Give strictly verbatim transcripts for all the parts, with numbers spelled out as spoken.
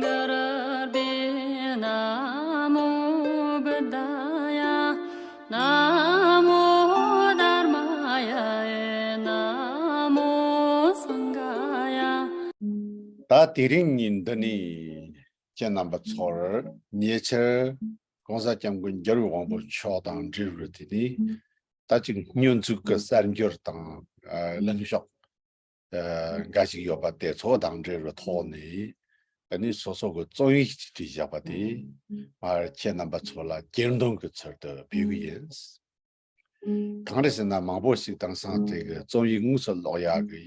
གུ་རུ་བྷྱོ་ན་མོ་བུདྡྷཱ་ཡ། ན་མོ་དྷརྨཱ་ཡ། ན་མོ་སངྒྷཱ་ཡ། ད་དེ་རིང་ངས་འདི་ནས་ཁྱེད་རྣམ་པ་ཚོར་ཉེ་ཆར་༸གོང་ས་༸སྐྱབས་མགོན་རྒྱལ་བའི་དབང་པོ་མཆོག་དང་འབྲེལ་བའི་དེ་ནས་ད་ཅིག་སྙོན་འཛུགས་ཀྱི་གསར་འགྱུར་དང་། ཨ། ལངས་ཕྱོགས་ཨ། འགའ་ཞིག་ཡོད་པ་དེ་ཚོ་དང་འབྲེལ་བའི་ཐོག་ནས་ཨ་ནི་སོ་སོ་གི་རྩོམ་ཡིག་ཅིག་བྲིས་བཞག་པ་དེ་མར་ཁྱེད་རྣམ་པ་ཚོ་ལ་གྱེར་འདོན་གྱི་ཚུལ་དུ་ཕུལ་གི་ཡིན། གང་རེད་ཟེར་ན་མང་པོ་ཞིག་དེང་སང་དེ་གི་རྩོམ་ཡིག་དངོས་སུ་ཀློག་ཡག་གི་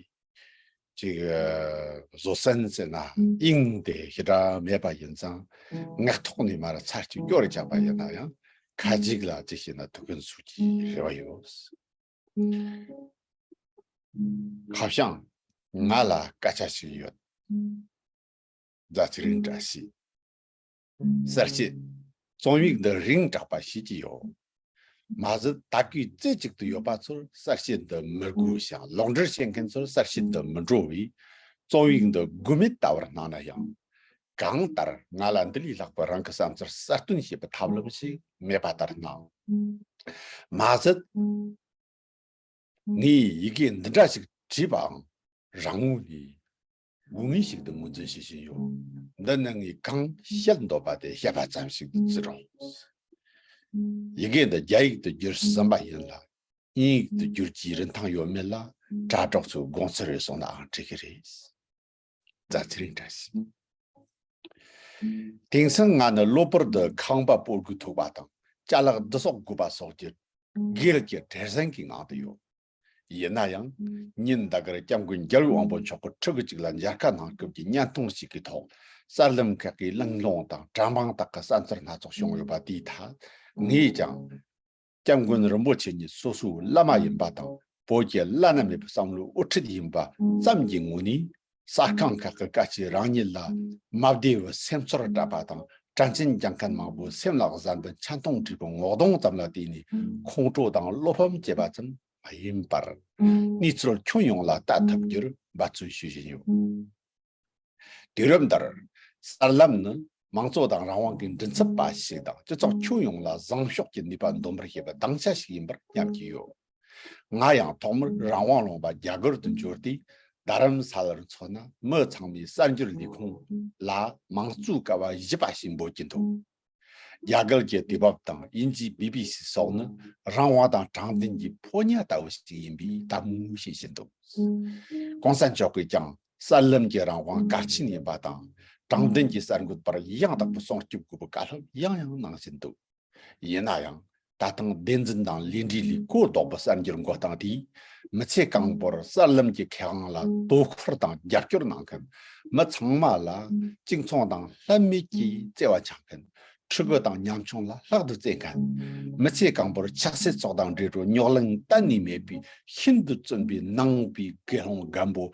ཅིག་ཨ། བཟོ་སྲན་ཟེར་ན་དབྱིངས་དེ་ཞེ་དྲག་མེད་པ་ཡིན་ཙང་ངག་ཐོག་ནས་མར་ཚར་གཅིག་སྐྱོར་རེ་བྱས་པ་ཡིན་ན་ཡང་ཁ་ཅིག་ལ་ཅིག་བྱས་ན་ཐུགས་ཕན་གསོས་ཀྱི་རེ་བ་ཡོད། ཁ་བྱང་། ང་ལ་སྐད་ཆ་ཞིག་ཡོད། རྫ་ཚེ་རིང་བཀྲ་ཤིས། གསལ་བཤད། རྩོམ་ཡིག་འདི་རིང་དྲགས་པ་ཤེས་ཀྱི་ཡོད། མ་ཟད་ད་གིན་རྩེ་གཅིག་ཏུ་ཡོད་པ་ཚོར་གསལ་བཤད་འདི་མི་དགོས་ཤིང་ལོག་འགྲེལ་བྱེད་མཁན་ཚོར་གསལ་བཤད་འདི་མི་འགྲོ་བས་རྩོམ་ཡིག་འདི་དགོས་མེད་ལྟ་བུར་སྣང་ན་ཡང་། གང་ལྟར་ང་ལ་འདི་ལས་ལྷག་པའི་རང་གི་བསམ་ཚུལ་གསལ་སྟོན་བྱེད་པའི་ཐབས་ལམ་ཞིག་མེད་པ་ལྟར་སྣང་། མ་ཟད། ངས་ཡི་གེ་འདི་འདྲ་ཞིག་བྲིས་པའང་རང་ངོས་ནས་དགོས་ངེས་ཤིག་ཏུ་ངོས་འཛིན་བྱེད་བཞིན་ཡོད། འདི་ནི་ངས་གང་བཤད་འདོད་པ་དེ་བཤད་པ་ཙམ་ཞིག་ཏུ་བརྩི་རོགས། ཡི་གེ་འདི་རྒྱ་ཡིག་ཏུ་བསྒྱུར་ཟིན་པ་ཡིན་ལ། དབྱིན་ཡིག་ཏུ་བསྒྱུར་རྒྱུའི་རིན་ཐང་ཡོད་མེད་ལ་དྲ་གྲོགས་ཚོའི་དགོངས་ཚུལ་རེ་གསུངས་ནའང་འགྲིག་གི་རེད། རྫ་ཚེ་རིང་བཀྲ་ཤིས། དེང་སང་ང་ནི་གློ་བུར་དུ་ཁང་པ་སྤོ་དགོས་ཐུག་པ་དང་ཅ་ལག་བསྡུ་གསོག་དགོས་པ་སོགས་ཀྱི་སྒེར་གྱི་བྲེལ་ཟིང་གི་ངང་དུ་ཡོད། ཡིན་ན་ཡང་། ཉིན་འདི་གར་སྐྱབས་མགོན་རྒྱལ་བའི་དབང་པོ་མཆོག་གི་ཕྲུ་གུ་གཅིག་ལ་མཇལ་ཁ་གནང་སྐབས་ཀྱི་བརྙན་ཐུང་ཞིག་གི་ཐོག་གསར་ལམ་ཁག་གི་གླེང་སློང་དང་གྲྭ་མང་དག་གི་བསམ་ཚུལ་སྣ་ཚོགས་བྱུང་ཡོད་པ་དེའི་ཐད་ངས་ཀྱང་། སྐྱབས་མགོན་རིན་པོ་ཆེ་ཉིད་སོ་སོའི་བླ་མ་ཡིན་པ་དང་བོད་ཀྱི་བླ་ན་མེད་པའི་བསམ་བློའི་དབུ་ཁྲིད་ཡིན་པ་ཙམ་གྱི་ངོས་ནས་གསར་ཁང་ཁག་གི་སྐད་ཆས་རང་ཉིད་ལ་མ་བདེ་བའི་སེམས་ཚོར་སྤྲད་པ་དང་དྲན་རྟེན་རྒྱག་མཁན་མང་པོའི་སེམས་ལ་གཟན་དུ་མཆན་ཐུང་བྲིས་པའི་ངོ་གདོང་ཙམ་ལ་བལྟས་ནས་ཁོང་ཁྲོ་དང་བློ་ཕམ་སྐྱེས་པ་ཙམ་མ་ཡིན་པར་གནས་ཚུལ་ཁྱོན་ཡོངས་ལ་ལྟ་ཐུབ་རྒྱུར་འབད་བརྩོན་ཞུ་བཞིན་ཡོད། དུས་རབས་འདིར་གསར་ལམ་ནི་མང་གཙོ་དང་རང་དབང་གི་མགྲིན་ཚབ་པ་ཞིག་དང་སྤྱི་ཚོགས་ཁྱོན་ཡོངས་ལ་བཟང་ཕྱོགས་ཀྱི་ནུས་པ་འདོན་པར་བྱེད་པའི་སྡིངས་ཆ་ཞིག་ཡིན་པར་སྙམ་གྱི་ཡོད། ང་ཡང་ཐོག་མར་རང་དབང་ལུང་པ་རྒྱ་གར་དུ་འབྱོར་ཏེ་རྡ་རམ་ས་ལར་མཚོན་ན་མི་ཚང་མས་གསར་འགྱུར་ལས་ཁུངས་ལ་མང་གཙོའི་ཀ་བ་བཞི་པ་ཞིག་འབོད་ཀྱིན་འདུག་རྒྱ་གར་གྱི་དུས་བབ་དང་དབྱིན་ཇིའི་བི་བི་སི་སོགས་ནི་རང་དབང་དང་དྲང་བདེན་གྱི་ཕོ་ཉ་ལྟ་བུ་ཞིག་ཡིན་པས་དམ་བཅའ་བྱེད་བཞིན་འདུག་གོང་ས་མཆོག་གིས་ཀྱང་གསར་ལམ་གྱི་རང་དབང་གལ་ཆེན་ཡིན་པ་དང་དྲང་བདེན་གྱི་གསར་འགོད་པར་ཡང་དག་པར་སྲུང་སྐྱོབ་དགོས་པའི་བཀའ་སློབ་ཡང་ཡང་གནང་བཞིན་འདུག་ཡིན་ན་ཡང་ད་ཐེངས་བདེན་རྫུན་དང་ལས་འབྲས་ལས་གོ་ལྡོག་པའི་གསར་འགྱུར་འགོད་སྟངས་དེས་མི་ཚེ་གང་པོར་གསར་ལམ་གྱི་ཁེ་དབང་ལ་དོ་ཁུར་དང་རྒྱབ་སྐྱོར་གནང་མཁན་མི་ཚང་མ་ལ་གཅིག་མཚུངས་དང་ལྷད་མེད་ཀྱི་བརྩེ་བ་འཆང་མཁན། ཕྲུ་གུ་དང་ཉམ་ཆུང་ལ་ལྷག་ཏུ་བརྩེ་མཁན། མི་ཚེ་གང་པོར་ཆགས་སྲེད་སོགས་དང་འབྲེལ་བའི་རྙོག་གླེང་གཏན་ནས་མེད་པའི་ཤིན་ཏུ་བཙུན་པའི་ནང་པའི་དགེ་སློང་རྒན་པོ་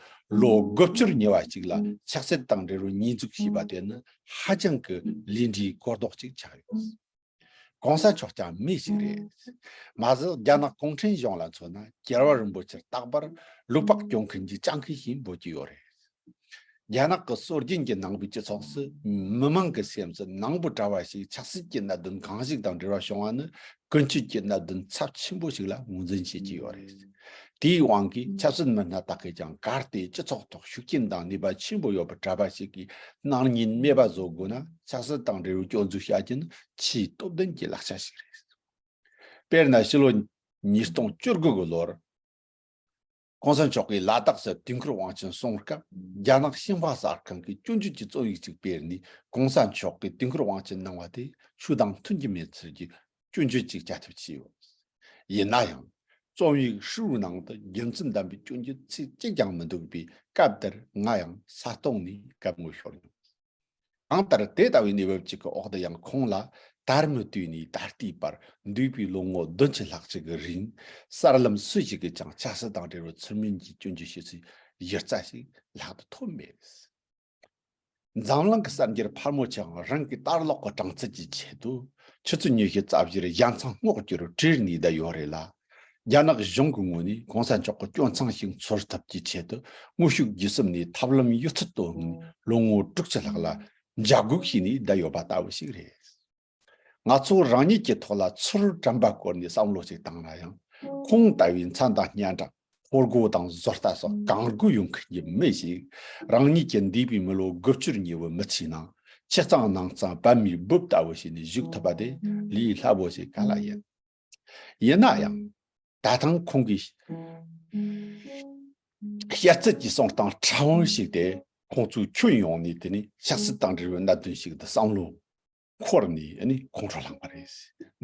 ལོ་དགུ་བཅུར་ཉེ་བ་ཞིག་ལ་ཆགས་སྲེད་དང་འབྲེལ་བའི་ཉེས་འཛུགས་བྱས་པ་དེ་ནི་ཧ་ཅང་གི་ལས་འབྲས་གོ་ལྡོག་ཅིག་ཆགས་ཡོད། གོང་ས་མཆོག་ཀྱང་མི་ཞིག་རེད། མ་ཟད་རྒྱ་ནག་གུང་ཁྲན་གཞུང་ལ་མཚོན་ན་རྒྱལ་བ་རིན་པོ་ཆེར་རྟག་པར་ལུག་པགས་རྒྱུག་མཁན་གྱི་སྤྱང་ཀི་ཞེས་འབོད་ཀྱི་ཡོད་རེད། རྒྱ་ནག་གི་སྲོལ་རྒྱུན་གྱི་ནང་པའི་སྤྱི་ཚོགས་སུ་མི་མང་གི་སེམས་སུ་ནང་པའི་གྲྭ་བ་ཞིག་ཆགས་སྲེད་ཀྱི་གནད་དོན་གང་ཞིག་དང་འབྲེལ་བ་བྱུང་བ་ནི་ཀུན་སྤྱོད་ཀྱི་གནད་དོན་ཚབས་ཆེན་པོ་ཞིག་ལ་ངོས་འཛིན་བྱེད་ཀྱི་ཡོད་རེད། དེའི་དབང་གིས་ཆབ་སྲིད་མི་སྣ་དག་གིས་ཀྱང་གལ་ཏེ་སྤྱི་ཚོགས་ཐོག་ཤུགས་རྐྱེན་དང་ནུས་པ་ཆེན་པོ་ཡོད་པའི་གྲྭ་པ་ཞིག་གིས་སྣང་བརྙན་རྨས་པ་བཟོ་དགོས་ན་ཆབ་སྲིད་དང་འབྲེལ་བའི་སྐྱོན་འཛུགས་བྱ་རྒྱུ་ནི་ཆེས་སྟོབས་ལྡན་གྱི་ལག་ཆ་ཞིག་རེད། དཔེར་ན་ཕྱི་ལོ་ཉིས་སྟོང་བཅུ་དགུ་གི་ལོར། གོང་ས་མཆོག་གིས་ལ་དྭགས་སུ་དུས་འཁོར་དབང་ཆེན་གསུང་སྐབས་རྒྱ་ནག་ཤིན་ཧྭ་གསར་ཁང་གིས་སྐྱོན་བརྗོད་ཀྱི་རྩོམ་ཡིག་ཅིག་སྤེལ་ནས་གོང་ས་མཆོག་གིས་དུས་འཁོར་དབང་ཆེན་གནང་བ་དེ་ཆོས་དང་མཐུན་གྱི་མེད་ཚུལ་གྱི་སྐྱོན་བརྗོད་ཅིག་བསྐྱར་ཞིབ་བྱས་ཡོད། ཡིན་ན་ཡང་རྩོམ་ཡིག་ཧྲིལ་བོའི་ནང་དུ་རྒྱུ་མཚན་ལྡན་པའི་སྐྱོན་བརྗོད་ཚིག་གཅིག་ཀྱང་མི་འདུག་པས་སྐབས་དེར་ང་ཡང་ས་སྟོང་ནས་གད་མོ་ཤོར་ཡོང་། གང་ལྟར་དེ་ལྟ་བུའི་གནས་བབ་ཅིག་གི་འོག་ཏུ་ཡང་ཁོང་ལ་དར་མི་དུས་ནས་ད་ལྟའི་བར་འདས་པའི་ལོ་ངོ་བདུན་ཅུ་ལྷག་ཅིག་གི་རིང་གསར་ལམ་སུ་ཞིག་གིས་ཀྱང་ཆབ་སྲིད་དང་འབྲེལ་བའི་ཚུལ་མིན་གྱི་སྐྱོན་བརྗོད་བྱེད་སའི་གཞི་རྩ་ཞིག་ལྷག་ཏུ་ཐོན་མེད། འཛམ་གླིང་གི་གསར་འགྱུར་ཕལ་མོ་ཆེའང་རང་གི་དར་ལོག་གི་གྲངས་ཚད་ཀྱི་ཆེད་དུ་ཆུ་ཚོད་ཉི་ཤུ་རྩ་བཞིར་གཞན་མཚང་སྔོག་རྒྱུར་བྲེལ་ནས་བསྡད་ཡོད་རེད་ལ། རྒྱ་ནག་གཞུང་གི་ངོས་ནས་གོང་ས་མཆོག་གི་སྐྱོན་མཚང་ཞིག་འཚོལ་ཐབས་ཀྱི་ཆེད་དུ་དངོས་ཤུགས་བརྒྱུད་གསུམ་ནས་ཐབས་ལམ་ཡོད་ཚད་དོ་སྔོན་ལོ་ངོ་དྲུག་ཅུ་ལྷག་ལ་འཇབ་རྒོལ་བྱས་ནས་བསྡད་ཡོད་པ་ལྟ་བུ་ཞིག་རེད། ང་ཚོ་རང་ཉིད་ཀྱི་ཐོག་ལ་ཚུར་དྲན་པ་བསྐོར་ནས་བསམ་བློ་ཞིག་བཏང་ན་ཡང་། ཁོང་ལྟ་བུའི་མཚན་དང་སྙན་གྲགས། ཕོ་རྒོད་དང་བཟོ་ལྟ་སོགས་གང་དགོས་ཡོང་མཁན་གྱི་མི་ཞིག་རང་ཉིད་ཀྱི་འདས་པའི་མི་ལོ་དགུ་བཅུར་ཉེ་བའི་མི་ཚེའི་ནང་ཕྱི་གཙང་ནང་གཙང་བོད་མིའི་སྦུབས་ལྟ་བུ་བྱས་ནས་བཞུགས་ཐུབ་པ་དེ་ལས་སླ་པོ་ཞིག་ག་ལ་ཡིན། ཡིན་ན་ཡང་། ད་ཐེངས་ཁོང་གིས་བཤད་ཚུལ་གྱི་གསུང་སྟངས་ཕྲ་བོ་ཞིག་དེ་ཁོང་ཚོའི་ཁྱོན་ཡོངས་ནས་དེ་ནི་ཆབ་སྲིད་དང་འབྲེལ་བའི་གནད་དོན་ཞིག་ཏུ་བསམ་བློ་འཁོར་ནས་ནི་ཁོང་ཁྲོ་ལངས་པ་རེད།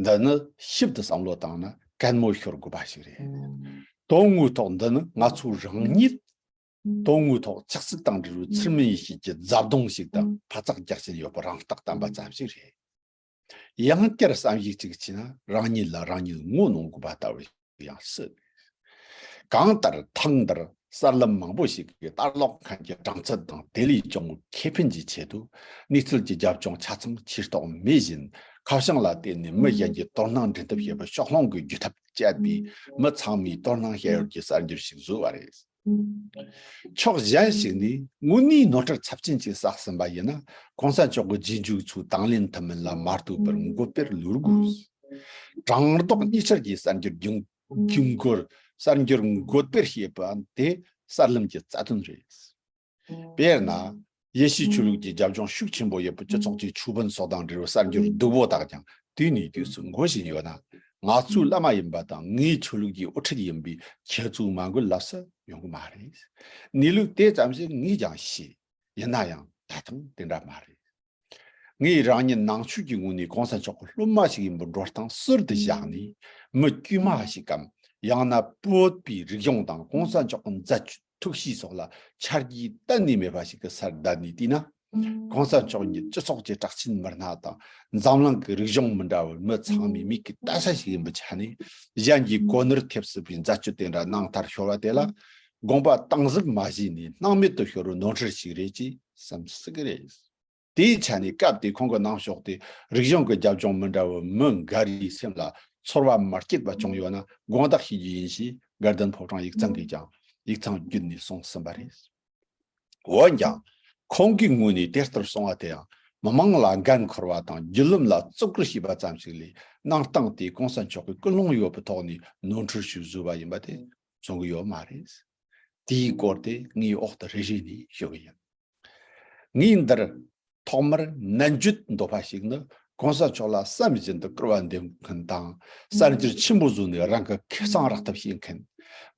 འདི་ནི་ཞིབ་ཏུ་བསམ་བློ་བཏང་ན་གད་མོ་ཤོར་དགོས་པ་ཞིག་རེད། དོན་དངོས་ཐོག་འདི་ནི་ང་ཚོ་རང་ཉིད་དོན་དངོས་ཐོག་ཆབ་སྲིད་དང་འབྲེལ་བའི་ཚུལ་མིན་ཡེ་ཤེས་ཀྱི་རྫབ་རྡུང་ཞིག་དང་འཕར་ཚག་རྒྱག་བཞིན་ཡོད་པ་རང་རྟགས་བསྟན་པ་ཙམ་ཞིག་རེད། ཡང་བསྐྱར་བསམ་གཞིག་ཅིག་བྱས་ན་རང་ཉིད་ལ་རང་ཉིད་ངོ་གནོང་དགོས་པ་ལྟ་བུ་ཡང་སྲིད། གང་ལྟར་ཐེངས་འདིར་གསར་ལམ་མང་པོ་ཞིག་གིས་ལྟ་ཀློག་མཁན་གྱི་གྲངས་ཚད་དང་དེ་ལས་ཀྱང་ཁེ་ཕན་གྱི་ཆེད་དུ་གནས་ཚུལ་གྱི་རྒྱབ་ལྗོངས་ཆ་ཚང་ཕྱིར་རྟོག་མེད་བཞིན་ཁ་བྱང་ལ་བརྟེན་ནས་མི་གཞན་གྱི་དོ་སྣང་འདྲེན་ཐབས་བྱེད་པའི་ཕྱོགས་ལྷུང་གི་བརྒྱུད་ཐབས་སྤྱད་པའི་མི་ཚང་མའི་དོ་སྣང་བྱ་ཡུལ་གྱི་གསར་འགྱུར་ཞིག་བཟོས་པ་རེད། ཕྱོགས་གཞན་ཞིག་ནས་དངོས་གནས་ནོར་འཁྲུལ་ཚབས་ཆེན་ཅིག་བསགས་ཟིན་པ་ཡིན་ན་གོང་ས་མཆོག་གི་རྗེས་འཇུག་ཚོས་དང་ལེན་ཐུབ་མིན་ལ་མ་ལྟོས་པར་འགོད་པར་ལུས་དགོས། དྲང་ལྡོག་གཉིས་ཆར་གྱི་གསར་འགྱུར་རྒྱུན་རྒྱུན་འཁོར་གསར་འགྱུར་འགོད་པར་བྱེད་པ་དེ་གསར་ལམ་གྱི་རྩ་དོན་རེད། དཔེར་ན། ཡེ་ཤུའི་ཆོས་ལུགས་ཀྱི་རྒྱབ་ལྗོངས་ཤུགས་ཆེན་པོ་ཡོད་པའི་སྤྱི་ཚོགས་ཀྱི་ཆོས་དཔོན་སོགས་དང་འབྲེལ་བའི་གསར་འགྱུར་སྡུག་པོ་དག་ཀྱང་དུས་ནས་དུས་སུ་འགོད་བཞིན་ཡོད་ན། ང་ཚོའི་བླ་མ་ཡིན་པ་དང་ངའི་ཆོས་ལུགས་ཀྱི་དབུ་ཁྲིད་ཡིན་པས་ཁྱེད་ཚོས་མ་འགོད་ལབ་ས་ཡོང་གི་མ་རེད། གནས་ལུགས་དེ་ཙམ་ཞིག་ངས་ཀྱང་ཤེས། ཡིན་ན་ཡང་ད་ཐེངས་དེ་འདྲ་མ་རེད། ངས་རང་ཉིད་ནང་ཆོས་ཀྱི་ངོས་ནས་གོང་ས་མཆོག་གི་སློབ་མ་ཞིག་ཡིན་པའི་འགྲོ་སྟངས་ཟུར་དུ་བཞག་ནས། མི་དཀྱུས་མ་ཞིག་གམ། ཡང་ན་བོད་པའི་རིག་གཞུང་དང་གོང་ས་མཆོག་གི་མཛད་ཐུགས་གཤིས་སོགས་ལ་ཆ་རྒྱུས་གཏན་ནས་མེད་པ་ཞིག་གི་སར་བསྡད་ནས་བལྟས་ན། གོང་ས་མཆོག་ཉིད་སྤྱི་ཚོགས་ཀྱི་གྲགས་ཆེན་མི་སྣ་དང་འཛམ་གླིང་གི་རིག་གཞུང་མི་འདྲ་བའི་མི་ཚང་མའི་མིག་གིས་ལྟ་ས་ཞིག་ཡིན་པའི་ཆ་ནས། གཞན་གྱིས་གོ་ནོར་ཐེབས་སྲིད་པའི་མཛད་སྤྱོད་དེ་འདྲ་གནང་མཐར་ཤོར་བ་དེ་ལ། དགོངས་པ་དྭངས་གསལ་མ་བྱས་ནས་སྣང་མེད་དུ་ཤོར་བའི་ནོར་འཁྲུལ་ཞིག་རེད་ཅེས་བསམ་སྲིད་ཀྱི་རེད། དེའི་ཆ་ནས་སྐབས་དེའི་ཁོང་གི་གནང་ཕྱོགས་དེ་རིག་གཞུང་གི་རྒྱབ་ལྗོངས་མི་འདྲ་བའི་མི་འགའ་རེའི་སེམས་ལ་ཚོར་བ་མ་སྐྱིད་པ་བྱུང་ཡོད་ན་དགོངས་དག་ཞུ་རྒྱུ་ཡིན་ཞེས་དགའ་ལྡན་ཕོ་བྲང་ཡིག་ཚང་གིས་ཀྱང་ཡིག་ཚང་བརྒྱུད་ནས་གསུངས་ཟིན་པ་རེད། འོན་ཀྱང་། ཁོང་གི་ངོས་ནས་དེ་ལྟར་གསུངས་པ་དེ་ཡང་མི་མང་ལ་འགན་འཁུར་བ་དང་བརྒྱུད་ལམ་ལ་བརྩི་བཀུར་བྱས་པ་ཙམ་ཞིག་ལས། གནང་སྟངས་དེ་གོང་ས་མཆོག་གི་ཀུན་སློང་ཡོད་པའི་ཐོག་ནས་ནོར་འཁྲུལ་ཞིག་བཟོས་པ་ཡིན་པ་དེ་མཚོན་གྱི་ཡོད་མ་རེད། དེའི་སྐོར་དེ་ངས་འོག་ཏུ་རེ་རེ་ནས་ཞུ་གི་ཡིན། ངས་འདིར་ཐོག་མར་ནན་བརྗོད་འདོད་པ་ཞིག་ནི། གོང་ས་མཆོག་ལ་བསམ་བཞིན་དུ་སྐུར་བ་འདེབས་མཁན་དང་། གསར་འགྱུར་ཆེན་པོ་བཟོས་ནས་རང་གི་ཁེ་བཟང་རག་ཐབས་བྱེད་མཁན།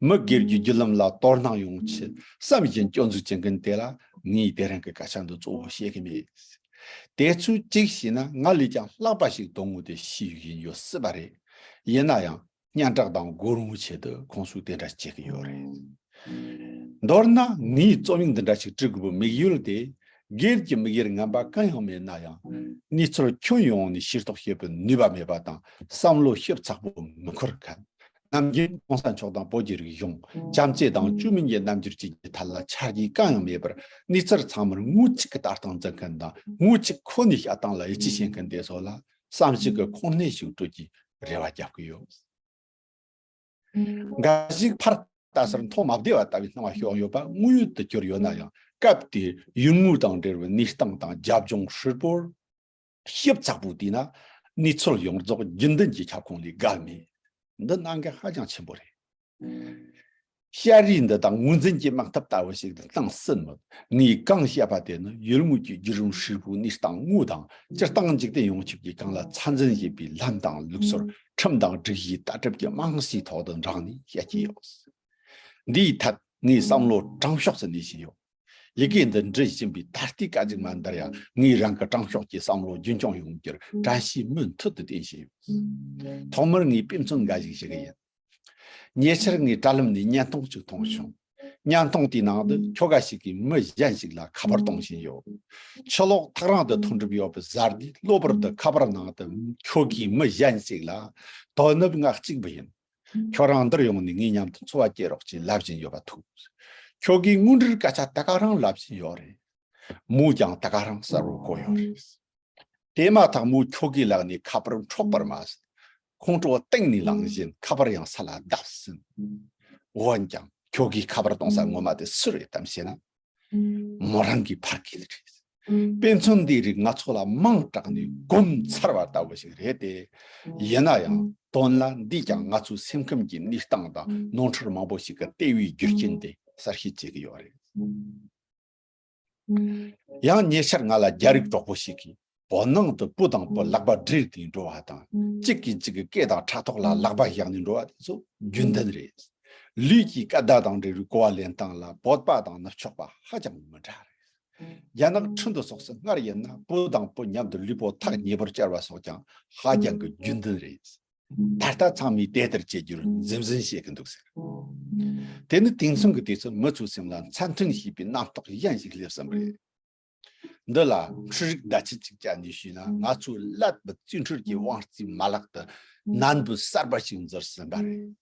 མི་སྒེར་གྱི་བརྒྱུད་ལམ་ལ་དོ་སྣང་ཡོང་ཆེད་བསམ་བཞིན་སྐྱོན་འཛུགས་བྱེད་མཁན་དེ་ལ་ངས་དེ་རིང་གི་སྐད་ཆ་འདི་གཙོ་བོ་བཤད་ཀྱི་མེད། དེ་ཚོས་གཅིག་བྱས་ན་ང་ལས་ཀྱང་ལྷག་པ་ཞིག་དོན་དངོས་དེ་ཤེས་ཡོད་ཡིན་ཡོད་སྲིད་པ་རེད། ཡིན་ན་ཡང་། སྙན་གྲགས་དང་སྒོར་མོའི་ཆེད་དུ་ཁོང་ཚོས་དེ་འདྲ་བྱེད་ཀྱི་ཡོད་རེད། མདོར་ན་ངས་རྩོམ་ཡིག་འདི་འདྲ་ཞིག་བྲི་དགོས་པའི་དམིགས་ཡུལ་དེ། སྒེར་གྱི་དམིགས་ཡུལ་ངན་པ་གང་ཡང་མེད་ན་ཡང་། གནས་ཚུལ་ཁྱོན་ཡོངས་ནས་ཤེས་རྟོགས་བྱེད་པའི་ནུས་པ་མེད་པ་དང་བསམ་བློ་ཞིབ་ཚགས་པོ་མི་འཁོར་མཁན། ནམ་རྒྱུན་གོང་ས་མཆོག་དང་བོད་ཀྱི་རིག་གཞུང་། བྱམས་བརྩེ་དང་བཅོས་མིན་གྱི་རྣམ་འགྱུར་བཅས་ཀྱི་ཐད་ལ་ཆ་རྒྱུས་གང་ཡང་མེད་པར། གནས་ཚུལ་ཚང་མར་ངོ་གཅིག་གི་ལྟ་སྟངས་འཛིན་མཁན་དང་ངོ་གཅིག་ཁོ་ནའི་བཤད་སྟངས་ལ་ཡིད་ཆེས་བྱེད་མཁན་དེ་ཚོ་ལ་བསམ་གཞིག་གི་ཁུངས་སྣེ་ཞིག་སྤྲོད་རྒྱུའི་རེ་བ་རྒྱག་གི་ཡོད། འགའ་ཞིག་ཕར་ལྟ་སར་མཐོང་མ་བདེ་བ་ལྟ་བུའི་སྣང་བ་ཤོར་ཡོད་པ་དངོས་ཡོད་དུ་གྱུར་ཡོད་ན་ཡང་། སྐབས་དེའི་ཡུལ་དངོས་དང་འབྲེལ་བའི་གནས་སྟངས་དང་རྒྱབ་ལྗོངས་ཧྲིལ་པོར་ཞིབ་ཚགས་པོས་བལྟས་ན། གནས་ཚུལ་ཡོངས་རྫོགས་རྒྱུན་ལྡན་གྱི་ཁྱབ་ཁོངས་ལས་བརྒལ་མེད། འདི་གནད་འགག་ཧ་ཅང་ཆེན་པོ་རེད། བཤད་རིས་འདི་དག་ངོས་འཛིན་གྱི་དམག་འཐབ་ལྟ་བུ་ཞིག་ཏུ་བཏང་སྲིད་མོད། ངས་གང་བཤད་པ་དེ་ནི་ཡུལ་དངོས་ཀྱི་བརྒྱུད་རིམ་ཧྲིལ་པོའི་གནས་སྟངས་དངོས་དང་། སྤྱིར་བཏང་འཇིག་རྟེན་ཡོངས་ཁྱབ་ཀྱིས་གང་ལ་ཚད་འཛིན་བྱེད་པའི་ལམ་དང་ལུགས་སྲོལ། ཁྲིམས་དང་སྒྲིག་གཞིའི་ལྟ་གྲུབ་ཀྱི་རྨང་གཞིའི་ཐོག་ཏུ་འདྲེས་ནས་བཤད་ཀྱི་ཡོད། འདིའི་ཐད་ངས་བསམ་བློ་དྲང་ཕྱོགས་སུ་གནས་བཞིན་ཡོད། ཡི་གེ་འདི་འབྲི་བཞིན་པའི་ད་ལྟའི་སྐད་ཅིག་མ་འདིར་ཡང་ངས་རང་གི་དྲང་ཕྱོགས་ཀྱི་བསམ་བློ་རྒྱུན་འཁྱོངས་ཡོང་རྒྱུར་དྲན་ཤེས་མུ་མཐུད་དུ་བསྟེན་བཞིན་ཡོད། ཐོག་མར་ངས་དཔེ་མཚོན་འགའ་ཞིག་ཞུ་གི་ཡིན། ཉེ་ཆར་ངས་དྲ་ལམ་ནས་བརྙན་ཐུང་ཞིག་མཐོང་བྱུང་། བརྙན་ཐུང་དེའི་ནང་དུ་ཁྱོ་ག་ཞིག་གིས་མི་གཞན་ཞིག་ལ་ཁ་པར་གཏོང་བཞིན་ཡོད། ཕྱི་ལོགས་ཐག་རིང་དུ་མཐོང་གྲབས་ཡོད་པའི་གཟའ་ཟླའི་གློ་བུར་དུ་ཁ་པར་ནང་དུ་ཁྱོ་གས་མི་གཞན་ཞིག་ལ། དོ་ནུབ་ང་གཅིག་པུ་ཡིན། ཁྱོད་རང་འདིར་ཡོང་ནས་ངའི་མཉམ་དུ་འཚོ་བ་སྐྱེལ་རོགས་ཅེས་ལབ་བཞིན་ཡོད་པ་ཐུག། ཁྱོ་གས་དངོས་འབྲེལ་སྐད་ཆ་ད་ག་རང་ལབ་བཞིན་ཡོད་རེད། མོས་ཀྱང་ད་ག་རང་གསལ་བོར་གོ་ཡོད་རེད། དེ་མ་ཐག་མོས་ཁྱོ་གའི་ལག་ནས་ཁ་པར་འཕྲོག་པར་མ་ཟད། ཁོང་ཁྲོ་སྟེང་ནས་ལངས་བཞིན་ཁ་པར་ཡང་ས་ལ་བརྡབས་ཟིན། འོན་ཀྱང་ཁྱོད་ཀྱིས་ཁ་པར་གཏོང་ས་ངོ་མ་དེ་སུ་རེད་དམ་ཞེ་ན། མོ་རང་གི་ཕ་སྐད་རེད། དཔེ་མཚོན་འདིའི་རིགས་ང་ཚོ་ལ་མིང་གྲགས་ནས་གོམས་ཚར་བ་ལྟ་བུ་ཞིག་རེད་དེ། ཡིན་ན་ཡང་དོན་ལ་འདིས་ཀྱང་ང་ཚོའི་སེམས་ཁམས་ཀྱི་གནས་སྟངས་དང་ནོར་འཁྲུལ་མང་པོ་ཞིག་གི་ལྟེ་བའི་རྒྱུ་རྐྱེན་དེ་གསལ་བཤད་བྱེད་ཀྱི་ཡོད་རེད། ཡང་ཉེ་ཆར་ང་ལ་རྒྱ་རིགས་གྲོགས་པོ་ཞིག་གིས་བོད་ནང་དུ་བུ་དང་བུ་ལག་པ་སྦྲེལ་ཏེ་འགྲོ་བ་དང་། གཅིག་གིས་གཅིག་གི་སྐེ་དང་ཕྲག་ཐོག་ལ་ལག་པ་བཞག་ནས་འགྲོ་བ་དེ་ཚོ་རྒྱུན་ལྡན་རེད། ལུས་ཀྱི་སྐད་བརྡ་དང་འབྲེལ་བའི་གོ་བ་ལེན་སྟངས་ལ་བོད་པ་དང་ནུབ་ཕྱོགས་པ་ཧ་ཅང་མི་འདྲ་རེད། རྒྱ་ནག་ཁྲིན་ཏུའུ་སོགས་སུ་སྔར་ཡིན་ན་བུ་དང་བུ་མཉམ་དུ་ལུས་པོ་ཐག་ཉེ་པོར་བཅར་བ་སོགས་ཀྱང་ཧ་ཅང་གི་རྒྱུན་ལྡན་རེད། ད་ལྟ་ཚང་མས་དེ་ལྟར་བྱེད་རྒྱུར་འཛེམ་ཟོན་བྱེད་ཀྱི་འདུག་ཟེར། དེ་ནི་དེང་སང་གི་དུས་སུ་མི་ཚོའི་སེམས་ལ་མཚན་མཐུན་བྱེད་པའི་རྣམ་རྟོག་གཞན་ཞིག་སླེབས་ཟིན་པ་རེད། འདི་ལ་འཕྲུལ་རིག་བརྡ་ཆད་ཅིག་བཅད་ནས་ཞུས་ན། ང་ཚོའི་ཀླད་པའི་རྩིས་འཕྲུལ་གྱི་དབང་རྩའི་མ་ལག་ཏུ་ནན་པོ་གསར་པ་ཞིག་འཛུལ་ཟིན་པ་རེད།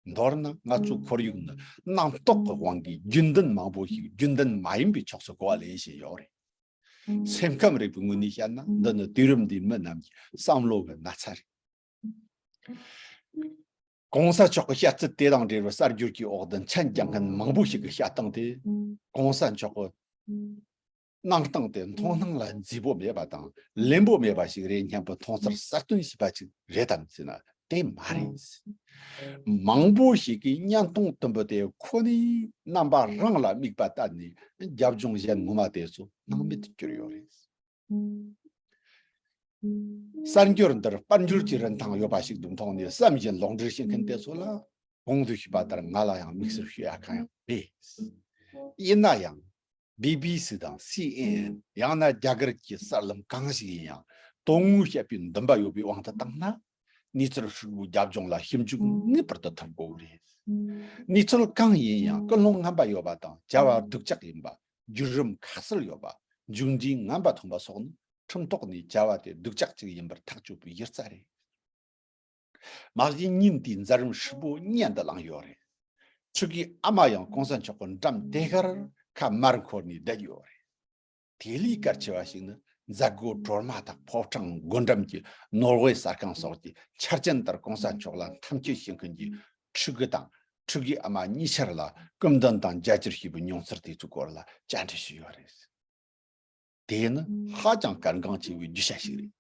མདོར་ན་ང་ཚོའི་ཁོར་ཡུག་ནི་རྣམ་རྟོག་གི་དབང་གིས་རྒྱུན་ལྡན་མང་པོ་ཞིག་རྒྱུན་ལྡན་མ་ཡིན་པའི་ཕྱོགས་སུ་གོ་བ་ལེན་བཞིན་ཡོད་རེད། སེམས་ཁམས་རིག་པའི་ངོས་ནས་བཤད་ན། འདི་ནི་དུས་རབས་འདིའི་མི་རྣམས་ཀྱི་བསམ་བློ་གི་ན་ཚ་རེད། གོང་ས་མཆོག་གི་བཤད་ཚུལ་དེ་དང་འབྲེལ་བའི་གསར་འགྱུར་གྱི་འོག་ཏུ་མཆན་རྒྱག་མཁན་མང་པོ་ཞིག་གི་བཤད་སྟངས་དེ། གོང་ས་མཆོག་གི་གནང་སྟངས་དེ་མཐོང་སྣང་ལ་མཛེས་པོ་མེད་པ་དང་ལེན་པོ་མེད་པ་ཞིག་རེད་སྙམ་པའི་མཐོང་ཚུལ་གསལ་སྟོན་བྱས་པ་ཅིག་རེད་དམ་ཟེར་ན། དེ་མ་རེད། མང་པོ་ཞིག་གིས་བརྙན་ཐུང་དུམ་བུ་དེ་ཁོ་ནའི་རྣམ་པ་རང་ལ་དམིགས་པ་བཏབ་ནས་རྒྱབ་ལྗོངས་གཞན་ངོ་མ་དེ་ཚོ་སྣང་མེད་དུ་གྱུར་ཡོད་རེད། གསར་འགྱུར་འདིར་དཔལ་འབྱོར་གྱི་རིན་ཐང་ཡོད་པ་ཞིག་ཏུ་མཐོང་ནས་བསམ་བཞིན་ལོག་འགྲེལ་བྱེད་མཁན་དེ་ཚོ་ལ། གོང་དུ་ཞུས་པ་ལྟར་ང་ལ་ཡང་དམིགས་བསལ་ཞུ་ཡ་གང་ཡང་མེད། ཡིན་ན་ཡང་། བི་བི་སི་དང་སི་ཨེན་ཨེན། ཡང་ན་རྒྱ་གར་གྱི་གསར་ལམ་གང་ཞིག་ཡིན་ཡང་དོན་དངོས་བཤད་པའི་འདུན་པ་ཡོད་པའི་དབང་དུ་བཏང་ན། གནས་ཚུལ་ཧྲིལ་པོའི་རྒྱབ་ལྗོངས་ལ་ཞིབ་འཇུག་ངེས་པར་དུ་ཐུབ་དགོས་རེད། གནས་ཚུལ་གང་ཡིན་ཡང་ཀུན་སློང་ངན་པ་ཡོད་པ་དང་བྱ་བ་སྡུག་ཅག་ཡིན་པ། བརྒྱུད་རིམ་ཁ་གསལ་ཡོད་པ། མཇུག་འབྲས་ངན་པ་ཐོན་པ་སོགས་ནི་ཁྲིམས་ཐོག་ནས་བྱ་བ་དེ་སྡུག་ཅག་ཅིག་ཡིན་པར་ཐག་གཅོད་པའི་གཞི་རྩ་རེད། མ་གཞི་ཉིན་དེའི་མཛད་རིམ་ཧྲིལ་པོ་སྙན་དུ་བླངས་ཡོད་རེད། ཕྲུ་གུའི་ཨ་མ་ཡང་གོང་ས་མཆོག་གི་འགྲམ་དེ་ཁར་ཁ་མར་འཁོར་ནས་བསྡད་ཡོད་རེད། དེ་ལས་གལ་ཆེ་བ་ཞིག་ནི་མཛད་སྒོ་གྲོལ་མ་ཐག་ཕོ་བྲང་སྒོ་འགྲམ་གྱི་ནོར་ཝེ་གསར་ཁང་སོགས་ཀྱི་འཆར་ཅན་ལྟར་གོང་ས་མཆོག་ལ་འཐམ་འཁྱུད་བྱེད་མཁན་གྱི་ཕྲུ་གུ་དང་ཕྲུ་གུའི་ཨ་མ་གཉིས་ཆར་ལ་སྐུ་མདུན་དང་མཇལ་བཅར་བྱས་པའི་མྱོང་ཚོར་དེ་ཚོའི་སྐོར་ལ་བཅར་འདྲི་ཞུས་ཡོད་རེད། དེ་ནི་ཧ་ཅང་གལ་འགངས་ཆེ་བའི་རྒྱུ་ཆ་ཞིག་རེད།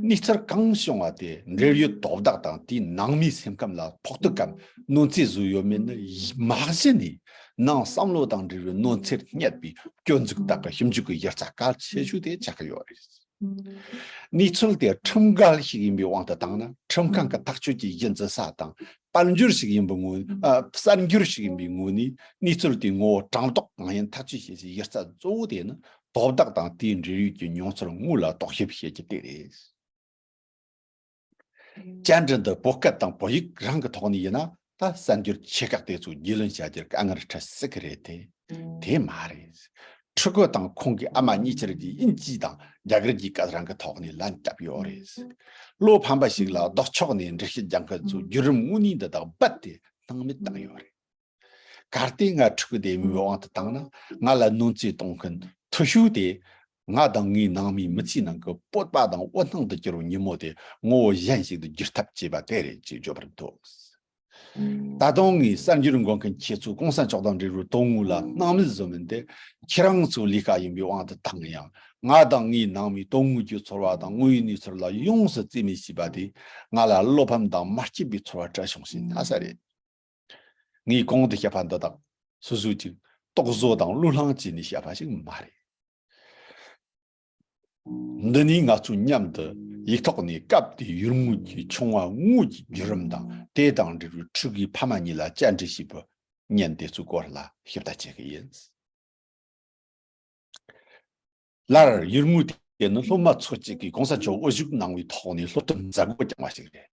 གནས་ཚུལ་གང་བྱུང་བ་དེ་འབྲེལ་ཡོད་དོ་བདག་དང་དེའི་ནང་མིའི་སེམས་ཁམས་ལ་ཕོག་ཐུག་གམ་གནོད་འཚེ་བཟོས་ཡོད་མེད་ནི་མ་གཞི་ནས་ནང་བསམ་བློ་དང་འབྲེལ་བའི་གནོད་འཚེར་བསྙད་པའི་སྐྱོན་འཛུགས་དག་གི་ཞིབ་འཇུག་གི་གཞི་རྩ་གལ་ཆེ་ཤོས་དེ་ཆགས་ཀྱི་ཡོད་རེད། གནས་ཚུལ་དེ་ཁྲིམས་འགལ་ཞིག་ཡིན་པའི་དབང་དུ་བཏང་ན། ཁྲིམས་ཁང་གི་ཐག་གཅོད་ཀྱི་གཞི་འཛིན་ས་དང་དཔལ་འབྱོར་ཞིག་ཡིན་པའི་ངོས། ཨ། གསར་འགྱུར་ཞིག་ཡིན་པའི་ངོས་ནས་གནས་ཚུལ་དེའི་ངོ་བོ་དྲང་ལྡོག་གང་ཡིན་ཐག་གཅོད་བྱེད་ཀྱི་གཞི་རྩ་གཙོ་བོ་དེ་ནི་དོ་བདག་དང་དེའི་འབྲེལ་ཡོད་ཀྱི་མྱོང་ཚོར་དངོས་ལ་རྟོག་ཞིབ་བྱེད་རྒྱུ་དེ་རེད། བཅར་འདྲི་འདི་བོད་སྐད་དང་བོད་ཡིག་རང་གི་ཐོག་ནས་ཡིན་ན། ད་གསར་འགྱུར་ཆེ་ཁག་དེ་ཚོ་རྒྱུས་ལོན་བྱ་རྒྱུར་དཀའ་ངལ་འཕྲད་སྲིད་ཀྱི་རེད་དེ། དེ་མ་རེད། ཕྲུ་གུ་དང་ཁོང་གི་ཨ་མ་གཉིས་ཆར་གྱིས་དབྱིན་ཇི་དང་རྒྱ་གར་གྱི་སྐད་རང་གི་ཐོག་ནས་ལན་བཏབ་ཡོད་རེད། བློ་ཕམ་པ་ཞིག་ལ་ལྡོག་ཕྱོགས་ནས་འགྲེལ་བཤད་རྒྱག་མཁན་ཚོས་བརྒྱུད་རིམ་དངོས་གནས་འདི་དག་རྦད་དེ་སྣང་མེད་བཏང་ཡོད་རེད། གལ་ཏེ་ང་ཕྲུ་གུ་དེ་མིན་པའི་དབང་དུ་བཏང་ན། ང་ལ་གནོད་འཚེ་གཏོང་མཁན་མཐོ་ཤོས་དེ། ང་དང་ངའི་ནང་མིའི་མི་ཚེའི་ནང་གི་སྤོབས་པ་དང་འོད་སྣང་དུ་གྱུར་བའི་ཉིན་མོ་དེ་ངོ་བོ་གཞན་ཞིག་ཏུ་བསྒྱུར་ཐབས་བྱས་པ་དེ་རེད་ཅེས་བརྗོད་པར་འདོད། ད་དུང་ངས་གསར་འགྱུར་འགོད་མཁན་ཁྱེད་ཚོས་གོང་ས་མཆོག་དང་འབྲེལ་བའི་དོན་དངོས་ལ་སྣང་མེད་བཟོ་མིན་དེ། ཁྱེད་རང་ཚོའི་ལས་ཀ་ཡིན་པའི་དབང་དུ་བཏང་ཡང་། ང་དང་ངའི་ནང་མིའི་དོན་དངོས་ཀྱི་ཚོར་བ་དང་དངོས་ཡོད་གནས་ཚུལ་ལ་ཡོངས་སུ་རྩིས་མེད་བྱས་པ་དེས་ང་ལ་བློ་ཕམ་དང་མ་སྐྱིད་པའི་ཚོར་བ་སྤྲད་བྱུང་ཞེས་ལྷག་ས་རེད། ངས་གོང་དུ་བཤད་པ་འདི་དག་སོ་སོས་ཅིག་རྟོག་བཟོ་དང་བློས་བསླངས་བྱས་ནས་བཤད་པ་ཞིག་མ་རེད། འདི་ནས་ང་ཚོས་མཉམ་དུ་ཡིག་ཐོག་ནས་སྐབས་དེའི་ཡུལ་དངོས་ཀྱི་ཆུང་བ་དངོས་ཀྱི་བརྒྱུད་རིམ་དང་། དེ་དང་འབྲེལ་བའི་ཕྲུ་གུའི་ཕ་མ་གཉིས་ལ་བཅར་འདྲི་བྱས་པའི་བརྙན་དེ་ཚོའི་སྐོར་ལ་ཞིབ་ལྟ་བྱེད་ཀྱི་ཡིན། སླར་ཡུལ་དངོས་དེ་ནི་སློབ་མ་ཚོ་གཅིག་གིས་གོང་ས་མཆོག་དབུ་བཞུགས་གནང་བའི་ཐོག་ནས་སློབ་ཐུན་མཛད་སྒོ་བསྐྱངས་པ་ཞིག་རེད།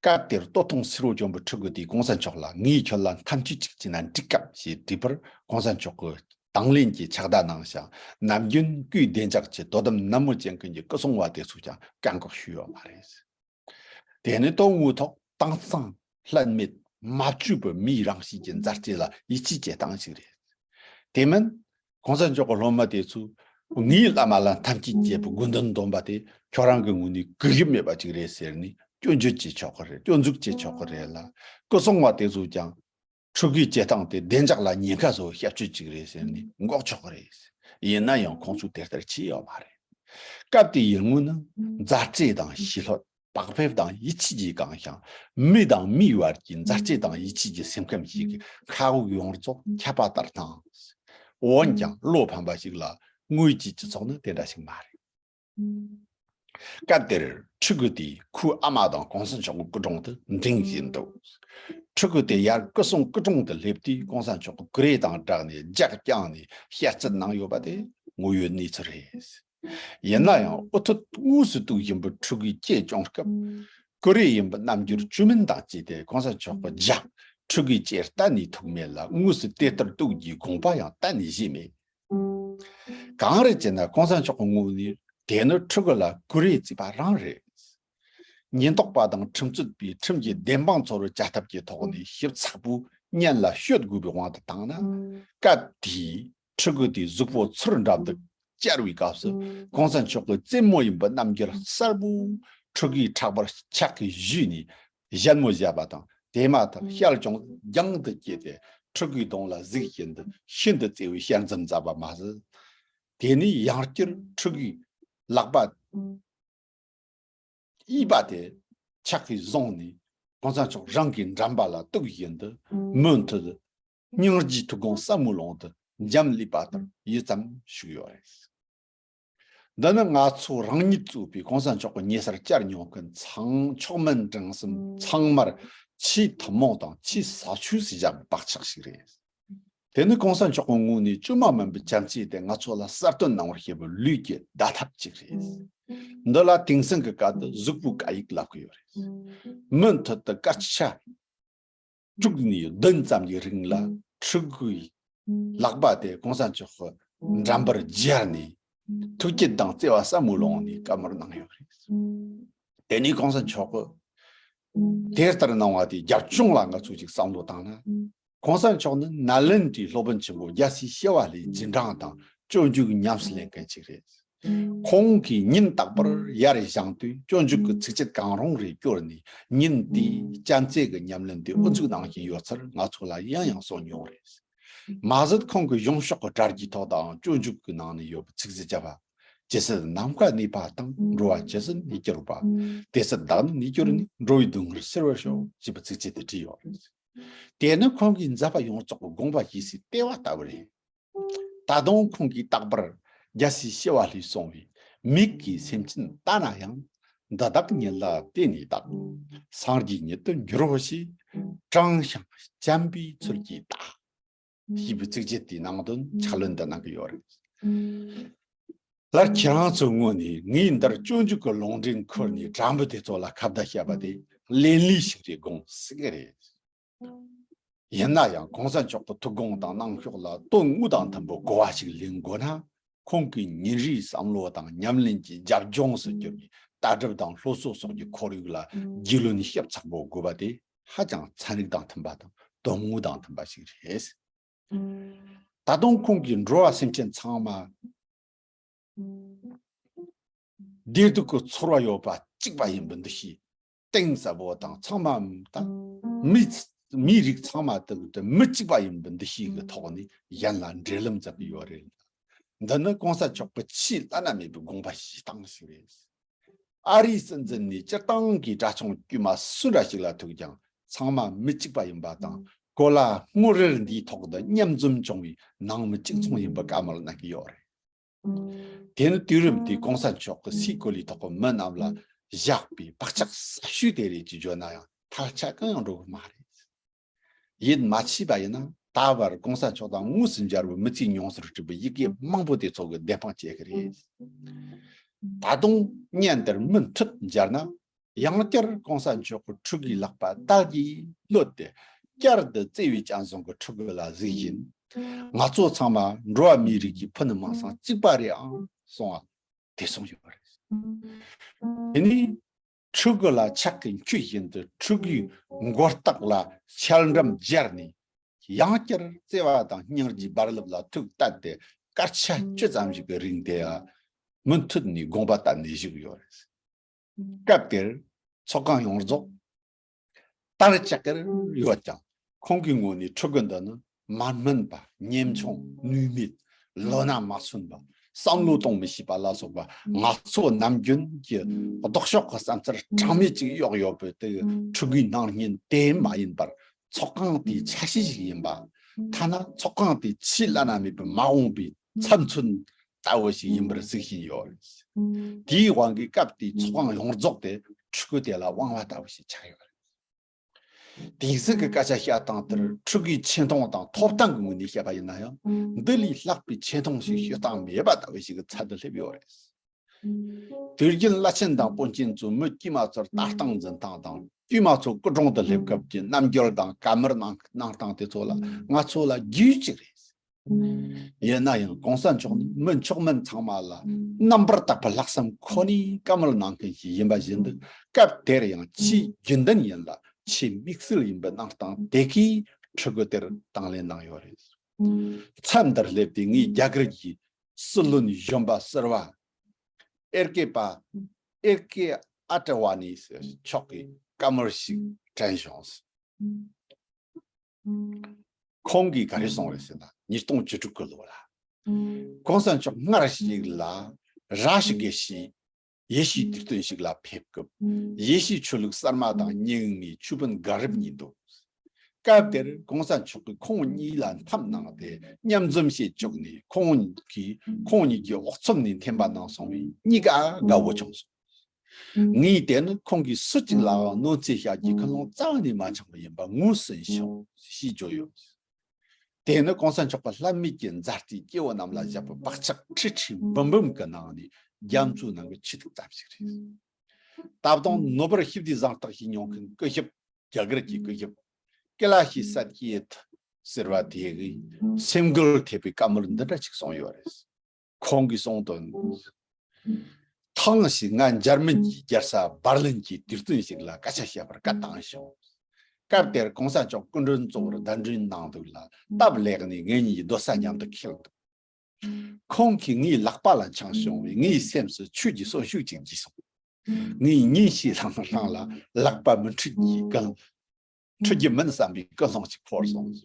སྐབས་དེར་ལྟོ་ཐུང་སེར་བོ་གྱོན་པའི་ཕྲུ་གུ་དེས་གོང་ས་མཆོག་ལ། ངས་ཁྱོད་ལ་འཐམ་འཁྱུད་ཅིག་བྱས་ན་འགྲིག་གམ་ཞེས་དྲིས་པར། གོང་ས་མཆོག་གིས་དང་ལེན་གྱི་ཕྱག་བརྡ་གནང་ཞིང་། ནམ་རྒྱུན་སྐུའི་བདེ་འཇགས་ཆེད་དོ་དམ་ནན་མོ་བྱེད་མཁན་གྱི་སྐུ་སྲུང་བ་དེ་ཚོས་ཀྱང་བཀག་འགོག་ཞུས་ཡོད་མ་རེད། དེ་ནི་དོན་དངོས་ཐོག་དྭངས་གཙང་ལྷད་མེད་མ་བཅོས་པའི་མིའི་རང་གཤིས་ཀྱི་མཛའ་བརྩེ་ལ་ཡིད་ཆེས་བྱེད་སྟངས་ཤིག་རེད། དེ་མིན། གོང་ས་མཆོག་གི་སློབ་མ་དེ་ཚོས་ངའི་བླ་མ་ལ་འཐམ་འཁྱུད་བྱེད་པའི་དགོས་འདུན་འདོན་པ་དེ་ཁྱོད་རང་གི་ངོས་ནས་གུས་ཞབས་མེད་པ་ཅིག་རེད་ཟེར་ནས་ སྐྱོན་བརྗོད་བྱེད་ཆོག་གི་རེད། སྐྱོན་འཛུགས་བྱེད་ཆོག་གི་རེད་ལ། སྐུ་སྲུང་བ་དེ་ཚོས་ཀྱང་ཕྲུ་གུའི་སྐྱེ་སྟངས་དེ་བདེ་འཇགས་ལ་ཉེན་ཁ་བཟོ་བའི་བྱ་སྤྱོད་ཅིག་རེད་ཟེར་ནས་འགོག་ཆོག་གི་རེད། ཡིན་ན་ཡང་ཁོང་ཚོས་དེ་ལྟར་བྱས་ཡོད་མ་རེད། སྐབས་དེའི་ཡུལ་དངོས་ནི་མཛའ་བརྩེ་དང་ཞི་ལྷོད། བག་ཕེབས་དང་ཡིད་ཆེས་ཀྱིས་གང་ཞིང་། མི་དང་མིའི་བར་གྱི་མཛའ་བརྩེ་དང་ཡིད་ཆེས་ཀྱི་སེམས་ཁམས་ཤིག་གི་མཁའ་དབུགས་ཡོངས་རྫོགས་ཁྱབ་པ་ལྟར་སྣང་། འོན་ཀྱང་བློ་ཕམ་པ་ཞིག་ལ། དངོས་ཀྱི་སྤྱི་ཚོགས་ནི་དེ་འདྲ་ཞིག་མ་རེད། སྐབས་དེར་ཕྲུ་གུ་དེས་ཁོའི་ཨ་མ་དང་གོང་ས་མཆོག་གི་སྐུ་དྲུང་དུ་འགྲེང་བཞིན་འདུག་ཕྲུ་གུ་དེ་ཡར་སྐུ་སྲུང་སྐུ་དྲུང་དུ་སླེབས་དུས་གོང་ས་མཆོག་གི་ཀུ་རེ་དང་སྦྲགས་ནས་ལྗགས་བརྐྱངས་ནས་བཤད་རྩིས་གནང་ཡོད་པ་དེ་དངོས་ཡོད་གནས་ཚུལ་རེད། ཡིན་ན་ཡང་འུ་ཐུག་དངོས་སུ་གཏུག་བཞིན་པའི་ཕྲུ་གུའི་ལྕེ་བཅོམ་སྐབས། ཀུ་རེ་ཡིན་པའི་རྣམ་འགྱུར་བཅོས་མིན་དང་བཅས་ཏེ་གོང་ས་མཆོག་གི་རྒྱབ་ཕྲུ་གུའི་ལྕེར་གཏན་ནས་ཐུག་མེད་ལ། དངོས་སུ་དེ་ལྟར་གཏུག་རྒྱུའི་དགོངས་པ་ཡང་གཏན་ནས་བཞེས་མེད། གང་རེད་ཅེ་ན། གོང་ས་མཆོག་གི་ངོས་ནས་དེ་ནི་ཕྲུ་གུ་ལ་ཀུ་རེ་བརྩིས་པ་རང་རེད། ཉེན་རྟོག་པ་དང་ཁྲིམས་རྩོད་པས་ཁྲིམས་ཀྱི་བདེན་དཔང་འཚོལ་བར་བྱ་ཐབས་ཀྱི་ཐོག་ནས་ཞིབ་ཚགས་པོས་སྙན་ལ་ཞུ་དགོས་པའི་དབང་དུ་བཏང་ན། སྐབས་དེའི་ཕྲུ་གུ་དེའི་གཟུགས་པོ་ཚུར་འགྲམ་དུ་བཅར་བའི་སྐབས་སུ། གོང་ས་མཆོག་གི་རྩེད་མོ་ཡིན་པའི་རྣམ་འགྱུར་གསལ་པོ་ཕྲུ་གུའི་ཕྲག་པར་ཆག་གིས་གཞུས་ནས་ཞལ་མོ་བཞད་པ་དང་། དེ་མ་ཐག་ཞལ་ཅུང་རྒྱང་དུ་བཀྱེད་དེ་ཕྲུ་གུའི་གདོང་ལ་གཟིགས་བཞིན་དུ་ཤིན་ཏུ་བརྩེ་བའི་ཞལ་འཛུམ་མཛད་པ་མ་ཟད། དེ་ནས་ཡང་བསྐྱར་ཕྲུ་གུའི་ལག་པ་གཡས་པ་དེ་ཕྱག་གིས་བཟུང་ནས་གོང་ས་མཆོག་རང་གི་འགྲམ་པ་ལ་གཏུགས་བཞིན་དུ་མུ་མཐུད་སྙིང་རྗེའི་ཐུགས་དགོངས་ཟབ་མོའི་ཀློང་དུ་འཇམ་ལུས་པ་ལྟར་ཡུད་ཙམ་བཞུགས་ཡོད་རེད། འདི་ནི་ང་ཚོ་རང་ཉིད་གཙོས་པའི་གོང་ས་མཆོག་གི་ཉེ་སར་བཅར་མྱོང་མཁན་ཚང་མཆོག་མིན་གྲངས་གསུམ་ཚང་མར་ཆེས་ཐུན་མོང་དང་ཆེས་ཟབ་ཆོས་སུ་བཞག་པའི་བག་ཆགས་ཤིག་རེད། དེ་ནི་གོང་ས་མཆོག་གི་ངོས་ནས་བཅོས་མ་མིན་པའི་བྱམས་བརྩེ་དེ་ང་ཚོ་ལ་གསལ་སྟོན་གནང་བར་བྱེད་པའི་ལུས་ཀྱི་བརྡ་ཐབས་ཅིག་རེད། འདི་ལ་དེང་སང་གི་སྐད་དུ་གཟུགས་པོའི་སྐད་ཡིག་ལབ་ཀྱི་ཡོད་རེད། མུ་མཐུད་དུ་སྐད་ཆ་དྲུག་ནས་བདུན་ཙམ་གྱི་རིང་ལ་ཕྲུ་གུའི་ལག་པ་དེ་གོང་ས་མཆོག་གི་འགྲམ་པར་སྦྱར་ནས། ཐུགས་བསྐྱེད་དང་བརྩེ་བ་ཟབ་མོའི་ཀློང་ནས་བཀའ་མོལ་གནང་ཡོད་རེད། དེ་ནས་གོང་ས་མཆོག་གིས་དེ་ལྟར་གནང་བ་དེའི་རྒྱབ་ལྗོངས་ལ་ང་ཚོས་ཅིག་བསམ་བློ་བཏང་ན། གོང་ས་མཆོག་ནི་ནཱ་ལེནྡྲའི་སློབ་དཔོན་ཆེན་པོ་རྒྱལ་སྲས་ཤེས་བ་ལྷའི་རྗེས་འབྲང་དང་སྤྱོད་འཇུག་ཉམས་སུ་ལེན་མཁན་ཅིག་རེད། ཁོང་གིས་ཉིན་རྟག་པར་ཡར་བཞེངས་དུས་སྤྱོད་འཇུག་གི་ཚིགས་བཅད་གང་རུང་རེ་བསྐྱོར་ནས་ཉིན་དེའི་བྱམས་བརྩེ་གི་ཉམས་ལེན་དེ་དབུ་འཛུགས་གནང་བཞིན་ཡོད་ཚུལ་ང་ཚོ་ལ་ཡང་ཡང་གསུངས་མྱོང་རེད། མ་ཟད་ཁོང་གིས་གཞུང་ཕྱོགས་ཀྱི་གྲ་རྒྱའི་ཐོག་དང་སྤྱོད་འཇུག་གི་ནང་ན་ཡོད་པའི་ཚིགས་བཅད་བརྒྱད་པ། ཇི་སྲིད་ནམ་མཁའ་གནས་པ་དང་། འགྲོ་བ་ཇི་སྲིད་གནས་གྱུར་པ། དེ་སྲིད་བདག་ནི་གནས་གྱུར་ནས། འགྲོ་བའི་སྡུག་བསྔལ་སེལ་བར་ཤོག་ཅེས་པའི་ཚིགས་བཅད་དེ་བྲིས་ཡོད་རེད། དེ་ནི་ཁོང་གིས་མཛད་པ་ཡོངས་རྫོགས་ཀྱི་དགོངས་པ་བཞེས་སའི་ལྟེ་བ་ལྟ་བུ་རེད། ད་དུང་ཁོང་གིས་རྟག་པར་རྒྱལ་སྲས་ཤེས་བ་ལྷས་གསུངས་པའི། མིག་གིས་སེམས་ཅན་ལྟ་ན་ཡང་། འདི་དག་ཉིད་ལ་བལྟས་ནས་བདག་སངས་རྒྱས་ཉིད་དུ་འགྱུར་རོ་ཞེས། དྲང་ཞིང་བྱམས་པའི་ཚུལ་གྱིས་བལྟ། ཞེས་པའི་ཚིགས་བཅད་དེའི་ནང་དོན་ཕྱག་ལེན་དུ་གནང་གི་ཡོད་རེད། ལར་ཁྱེད་རང་ཚོའི་ངོས་ནས་ངས་འདིར་སྤྱོད་འཇུག་གི་ལུང་འདྲེན་ཁུར་ནས་དྲ་འབུ་དེ་ཚོ་ལ་ཁ་བརྡ་བཤད་པ་དེ་ལེན་ལུགས་ཤིག་རེད་དགོངས་སྲིད་ཀྱི་རེད། ཡིན་ན་ཡང་གོང་ས་མཆོག་གི་ཐུགས་དགོངས་དང་གནང་ཕྱོགས་ལ་དོན་དངོས་དང་མཐུན་པའི་གོ་བ་ཞིག་ལེན་དགོས་ན། ཁོང་གི་ཉིན་རེའི་བསམ་བློ་དང་ཉམས་ལེན་གྱི་རྒྱབ་ལྗོངས་སུ་གྱུར་པའི་ལྟ་གྲུབ་དང་སློབ་གསོ་སོགས་ཀྱི་ཁོར་ཡུག་ལ་རྒྱུས་ལོན་ཞིབ་ཚགས་པོ་དགོས་པ་དེ་ཧ་ཅང་ཚན་རིག་དང་མཐུན་པ་དང་དོན་དངོས་དང་མཐུན་པ་ཞིག་རེད། ད་དུང་ཁོང་གིས་འགྲོ་བ་སེམས་ཅན་ཚང་མ་བདེ་སྡུག་གི་ཚོར་བ་ཡོད་པ་གཅིག་པ་ཡིན་པའི་འདུ་ཤེས་གཏིང་ཟབ་པོ་དང་། ཚང་མ་ད་མི་མིའི་རིགས་ཚང་མ་དེ་དེ་མི་གཅིག་པ་ཡིན་པའི་འདུ་ཤེས་ཀྱི་ཐོག་ནས་གཞན་ལ་འབྲེལ་ལམ་མཛད་ཀྱི་ཡོད་རེད། འདི་ནི་གོང་ས་མཆོག་གི་ཆེས་བླ་ན་མེད་པའི་དགོངས་པ་བཞེས་སྟངས་ཤིག་རེད། ཨ་རིའི་སྲིད་འཛིན་ནས་སྤྱིར་བཏང་གི་གྲྭ་ཆུང་དཀྱུས་མ་སུ་འདྲ་ཞིག་ལ་ཐུག་ཀྱང་ཚང་མ་མི་གཅིག་པ་ཡིན་པ་དང་། གོ་ལ་སྔོན་རོལ་འདིའི་ཐོག་ཏུ་མཉམ་འཛོམས་བྱུང་བའི་ནང་མི་གཅིག་མཚུངས་ཡིན་པའི་བཀའ་མོལ་གནང་གི་ཡོད་རེད། དེ་ནི་དུས་རབས་འདིའི་གོང་ས་མཆོག་གི་སའི་གོ་ལའི་ཐོག་གི་མི་རྣམས་ལ་བཞག་པའི་བག་ཆགས་ཟབ་ཤོས་དེ་རེད་ཅེས་བརྗོད་ན་ཡང་ཐལ་ཆ་གང་ཡང་འགྲོ་གི་མ་རེད། ཡིད་མ་ཆེས་པ་ཡིན་ན་ད་བར་གོང་ས་མཆོག་དང་དངོས་སུ་མཇལ་བའི་མི་ཚེའི་མྱོང་ཚོར་བྲིས་པའི་ཡི་གེ་མང་པོ་དེ་ཚོ་གི་བདེན་དཔང་བྱེད་ཀྱི་རེད། ད་དུང་བརྙན་དེར་མུ་མཐུད་མཇལ་ན། ཡང་བསྐྱར་གོང་ས་མཆོག་གི་ཕྲུ་གུའི་ལག་པ་དལ་གྱིས་གློད་དེ། བསྐྱར་དུ་བརྩེ་བའི་སྤྱན་ཟུང་གི་ཕྲུ་གུ་ལ་གཟིགས་བཞིན། ང་ཚོ་ཚང་མ་འགྲོ་བ་མིའི་རིགས་ཀྱི་ཕུ་ནུ་མིང་སྲིང་གཅིག་པ་རེད་ཨང་གསུངས་པ་དེ་གསུངས་ཡོད་པ་རེད། དེ་ནས་ཕྲུ་གུ་ལ་ཕྱག་གིས་འཁྱུད་བཞིན་དུ་ཕྲུ་གུའི་མགོ་ལྟག་ལ་ཤལ་འགྲམ་སྦྱར་ནས། ཡང་བསྐྱར་བརྩེ་བ་དང་སྙིང་རྗེའི་རྦ་རླབས་ལ་ཐུགས་གཏད་དེ་སྐར་ཆ་བཅུ་ཙམ་ཞིག་གི་རིང་དེ་ཡང་མུ་མཐུད་ནས་དགོངས་པ་བཏབ་ནས་བཞུགས་ཡོད་རེད། སྐབས་དེར་ ཚོགས་ཁང་ཡོངས་རྫོགས་དར་ལྕག་གེར་ཡོད་ཀྱང་། ཁོང་གི་ངོས་ནས་ཕྲུ་གུ་འདི་ནི་མ་སྨིན་པ། ཉམ་ཆུང་། ནུས་མེད། ལོ་ན་མ་སོན་པ། བསམ་བློ་གཏོང་མི་ཤེས་པ་ལ་སོགས་པ། ང་ཚོ་ནམ་རྒྱུན་གྱི་ལྡོག་ཕྱོགས་ཀྱི་བསམ་ཚུལ་གྲངས་མེད་ཅིག་གཡོག་ཡོད་པའི་དེ་ཕྲུ་གུའི་སྣང་བརྙན་དེ་མ་ཡིན་པར། ཚོགས་ཁང་དེའི་ཆ་ཤས་ཤིག་ཡིན་པ། ཐ་ན་ཚོགས་ཁང་དེའི་ཆེས་བླ་ན་མེད་པའི་མ་འོངས་པའི་ཚབ་མཚོན་ལྟ་བུ་ཞིག་ཡིན་པར་གཟིགས་བཞིན་ཡོད། དེའི་དབང་གིས་སྐབས་དེའི་ཚོགས་ཁང་ཡོངས་རྫོགས་དེ་ཕྲུ་གུ་དེ་ལ་དབང་བ་ལྟ་བུ་ཞིག་ཆགས་ཡོད། དེང་སང་གི་སྐད་ཆ་བཤད་སྟངས་ལྟར་ཕྲུ་གུའི་ཆེ་མཐོང་དང་ཐོབ་ཐང་གི་ངོས་ནས་བཤད་པ་ཡིན་ན་ཡང་། འདི་ལས་ལྷག་པའི་ཆེ་མཐོང་ཞིག་ཞུ་སྟངས་མེད་པ་ལྟ་བུ་ཞིག་གི་ཚད་དུ་སླེབས་ཡོད་རེད། དུས་རྒྱུན་བླ་ཆེན་དང་དཔོན་ཆེན་ཚོས་མི་དཀྱུས་མ་ཚོར་ལྟ་སྟངས་འཛིན་སྟངས་དང་། དཀྱུས་མ་ཚོ་སྐུ་དྲུང་དུ་སླེབས་སྐབས་ཀྱི་རྣམ་འགྱུར་དང་བཀའ་མོལ་གནང་གནང་སྟངས་དེ་ཚོ་ལ་ང་ཚོ་ལ་རྒྱུས་གཅིག་རེད། ཡིན་ན་ཡང་གོང་ས་མཆོག་ནི་མི་མཆོག་དམན་ཚང་མ་ལ་རྣམ་པར་དག་པའི་ལྷག་བསམ་ཁོ་ནས་བཀའ་མོལ་གནང་མཁན་ཞིག་ཡིན་པ་བཞིན་དུ། སྐབས་དེར་ཡང་ཆེས་རྒྱུན་ལྡན་ཡིན་ལ་ཆེས་དམིགས་བསལ་ཡིན་པའི་གནང་སྟངས་དེ་གིས་ཕྲུ་གུ་དེར་དང་ལེན་གནང་ཡོད་རེད། མཚམས་འདིར་སླེབས་ཏེ་ངས་རྒྱ་གར་གྱི་སྲིད་བློན་གཞོན་པ་ཟུར་པ་ཨེར་ཀེ་པ་ཨེར་ཀེ་ཨ་ཏི་ཝ་ནི་མཆོག་གི་བཀའ་མོལ་ཞིག་དྲན་བྱུང་། ཁོང་གིས་ག་རེ་གསུངས་རེད་ཟེར་ན། ཉིས་སྟོང་བཅུ་དྲུག་གི་ལོ་ལ་གོང་ས་མཆོག་སྔར་ཞིག་ལ་ར་ཤི་དགེ་བཤེས་ཡེ་ཤུའི་དུས་སྟོན་ཞིག་ལ་ཕེབས་སྐབས། ཡེ་ཤུའི་ཆོས་ལུགས་གསར་མ་དང་ཉེ་གི་ཆོས་དཔོན་དགའ་རབ་གཉིས་འདུག་སྐབས་དེར་གོང་ས་མཆོག་གིས་ཁོང་གཉིས་ལ་འཐམ་གནང་སྟེ་མཉམ་འཛོམས་བྱེད་བཅུག་ནས། ཁོང་གིས་ཁོང་གཉིས་ཀྱི་ཨོག་ཚོམ་ནས་འཐེན་པ་གནང་སོང་བས་གཉིས་ཀ་དགའ་བོ་བྱུང་སོང་། ངས་དེ་ནི་ཁོང་གིས་སུ་གཅིག་ལའང་གནོད་འཚེ་བྱ་རྒྱུའི་ཁུངས་ལུང་རྩ་བ་ནས་མ་འཆང་བ་ཡིན་པ་ངོས་ཟིན་བྱུང་ཞེས་བརྗོད་ཡོད། དེ་ནི་གོང་ས་མཆོག་གི་བསླབ་མེད་ཀྱི་མཛའ་བརྩེས་སྐྱེ་བོ་རྣམས་ལ་བཞག་པའི་བག་ཆགས་ཁྲི་ཁྲི་འབུམ་འབུམ་གྱི་ནང་ནས་རྒྱ་མཚོའི་ནང་གི་ཆུ་ཐིགས་ཙམ་ཞིག་རེད། ད་དུང་ནོ་བེལ་ཞི་བདེའི་གཟེངས་རྟགས་ཞིག་མྱོང་མཁན་སྐུ་ཞབས། རྒྱ་གར་གྱི་སྐུ་ཞབས་ཀེ་ལ་ཤི་སད་ཀི་ཡེ་ཐི་ཟེར་བ་དེ་གིས་སེམས་འགུལ་ཐེབས་པའི་བཀའ་མོལ་འདི་འདྲ་ཞིག་གསུངས་ཡོད་རེད། ཁོང་གིས་གསུངས་དོན། ཐེངས་ཤིག་ང་འཇར་མན་གྱི་རྒྱལ་ས་འབར་ལིན་གྱི་དུས་སྟོན་ཞིག་ལ་སྐད་ཆ་བཤད་པར་སྐད་བཏང་བྱུང་། སྐབས་དེར་གོང་ས་མཆོག་སྐུ་མགྲོན་གཙོ་བོར་གདན་འདྲེན་གནང་འདུག་ལ། སྟབས་ལེགས་ནས་ངེད་གཉིས་སྡོད་ས་མཉམ་དུ་འཁེལ་འདུག་ཁོང་གིས་ངའི་ལག་པ་ལ་འཆང་བྱུང་བས་ངའི་སེམས་སུ་ཆོས་ཀྱི་གསོན་ཤུགས་ཅིག་རྒྱས་སོང་། ངས་ཉིན་ཞིག་ལྷང་ལྷང་ལ་ལག་པ་མི་འཁྲུད་ཀྱི་ཀུན། འཁྲུད་རྒྱུ་མིན་བསམ་པའི་ཀུན་སློང་ཅིག་འཁོར་སོང་།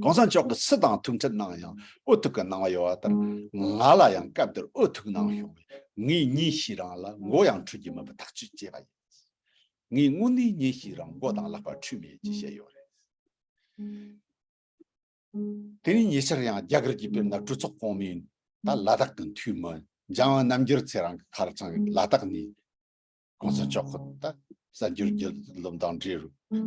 གོང་ས་མཆོག་གིས་སུ་དང་ཐུག་འཕྲད་གནང་ཡང་འུ་ཐུག་གི་གནང་བ་ཡོད་པ་ལྟར། ང་ལ་ཡང་སྐབས་དེར་འུ་ཐུག་གནང་བྱུང་བས་ངས་ཉིན་ཞིག་རིང་ལ་མགོ་ཡང་འཁྲུད་རྒྱུ་མིན་པའི་ཐག་གཅོད་བྱས་པ་ཡིན། ངས་དངོས་གནས་ཉིན་ཞིག་རིང་མགོ་དང་ལག་པ་འཁྲུད་མེད་ཅེས་བཤད་ཡོད་རེད། དེ་ནས་ཉེ་ཆར་ཡང་རྒྱ་གར་གྱི་དཔེར་ན་གྲོས་ཚོགས་གོང་མའི་ད་ལ་དྭགས་ཀྱི་འཐུས་མི་འཇམ་དབྱངས་རྣམ་རྒྱལ་ཚེ་རིང་གི་ཁ་རྩང་ལ་དྭགས་ནས་གོང་ས་མཆོག་གི་ད་གསར་འགྱུར་བརྒྱུད་ལམ་དང་འབྲེལ་བའི་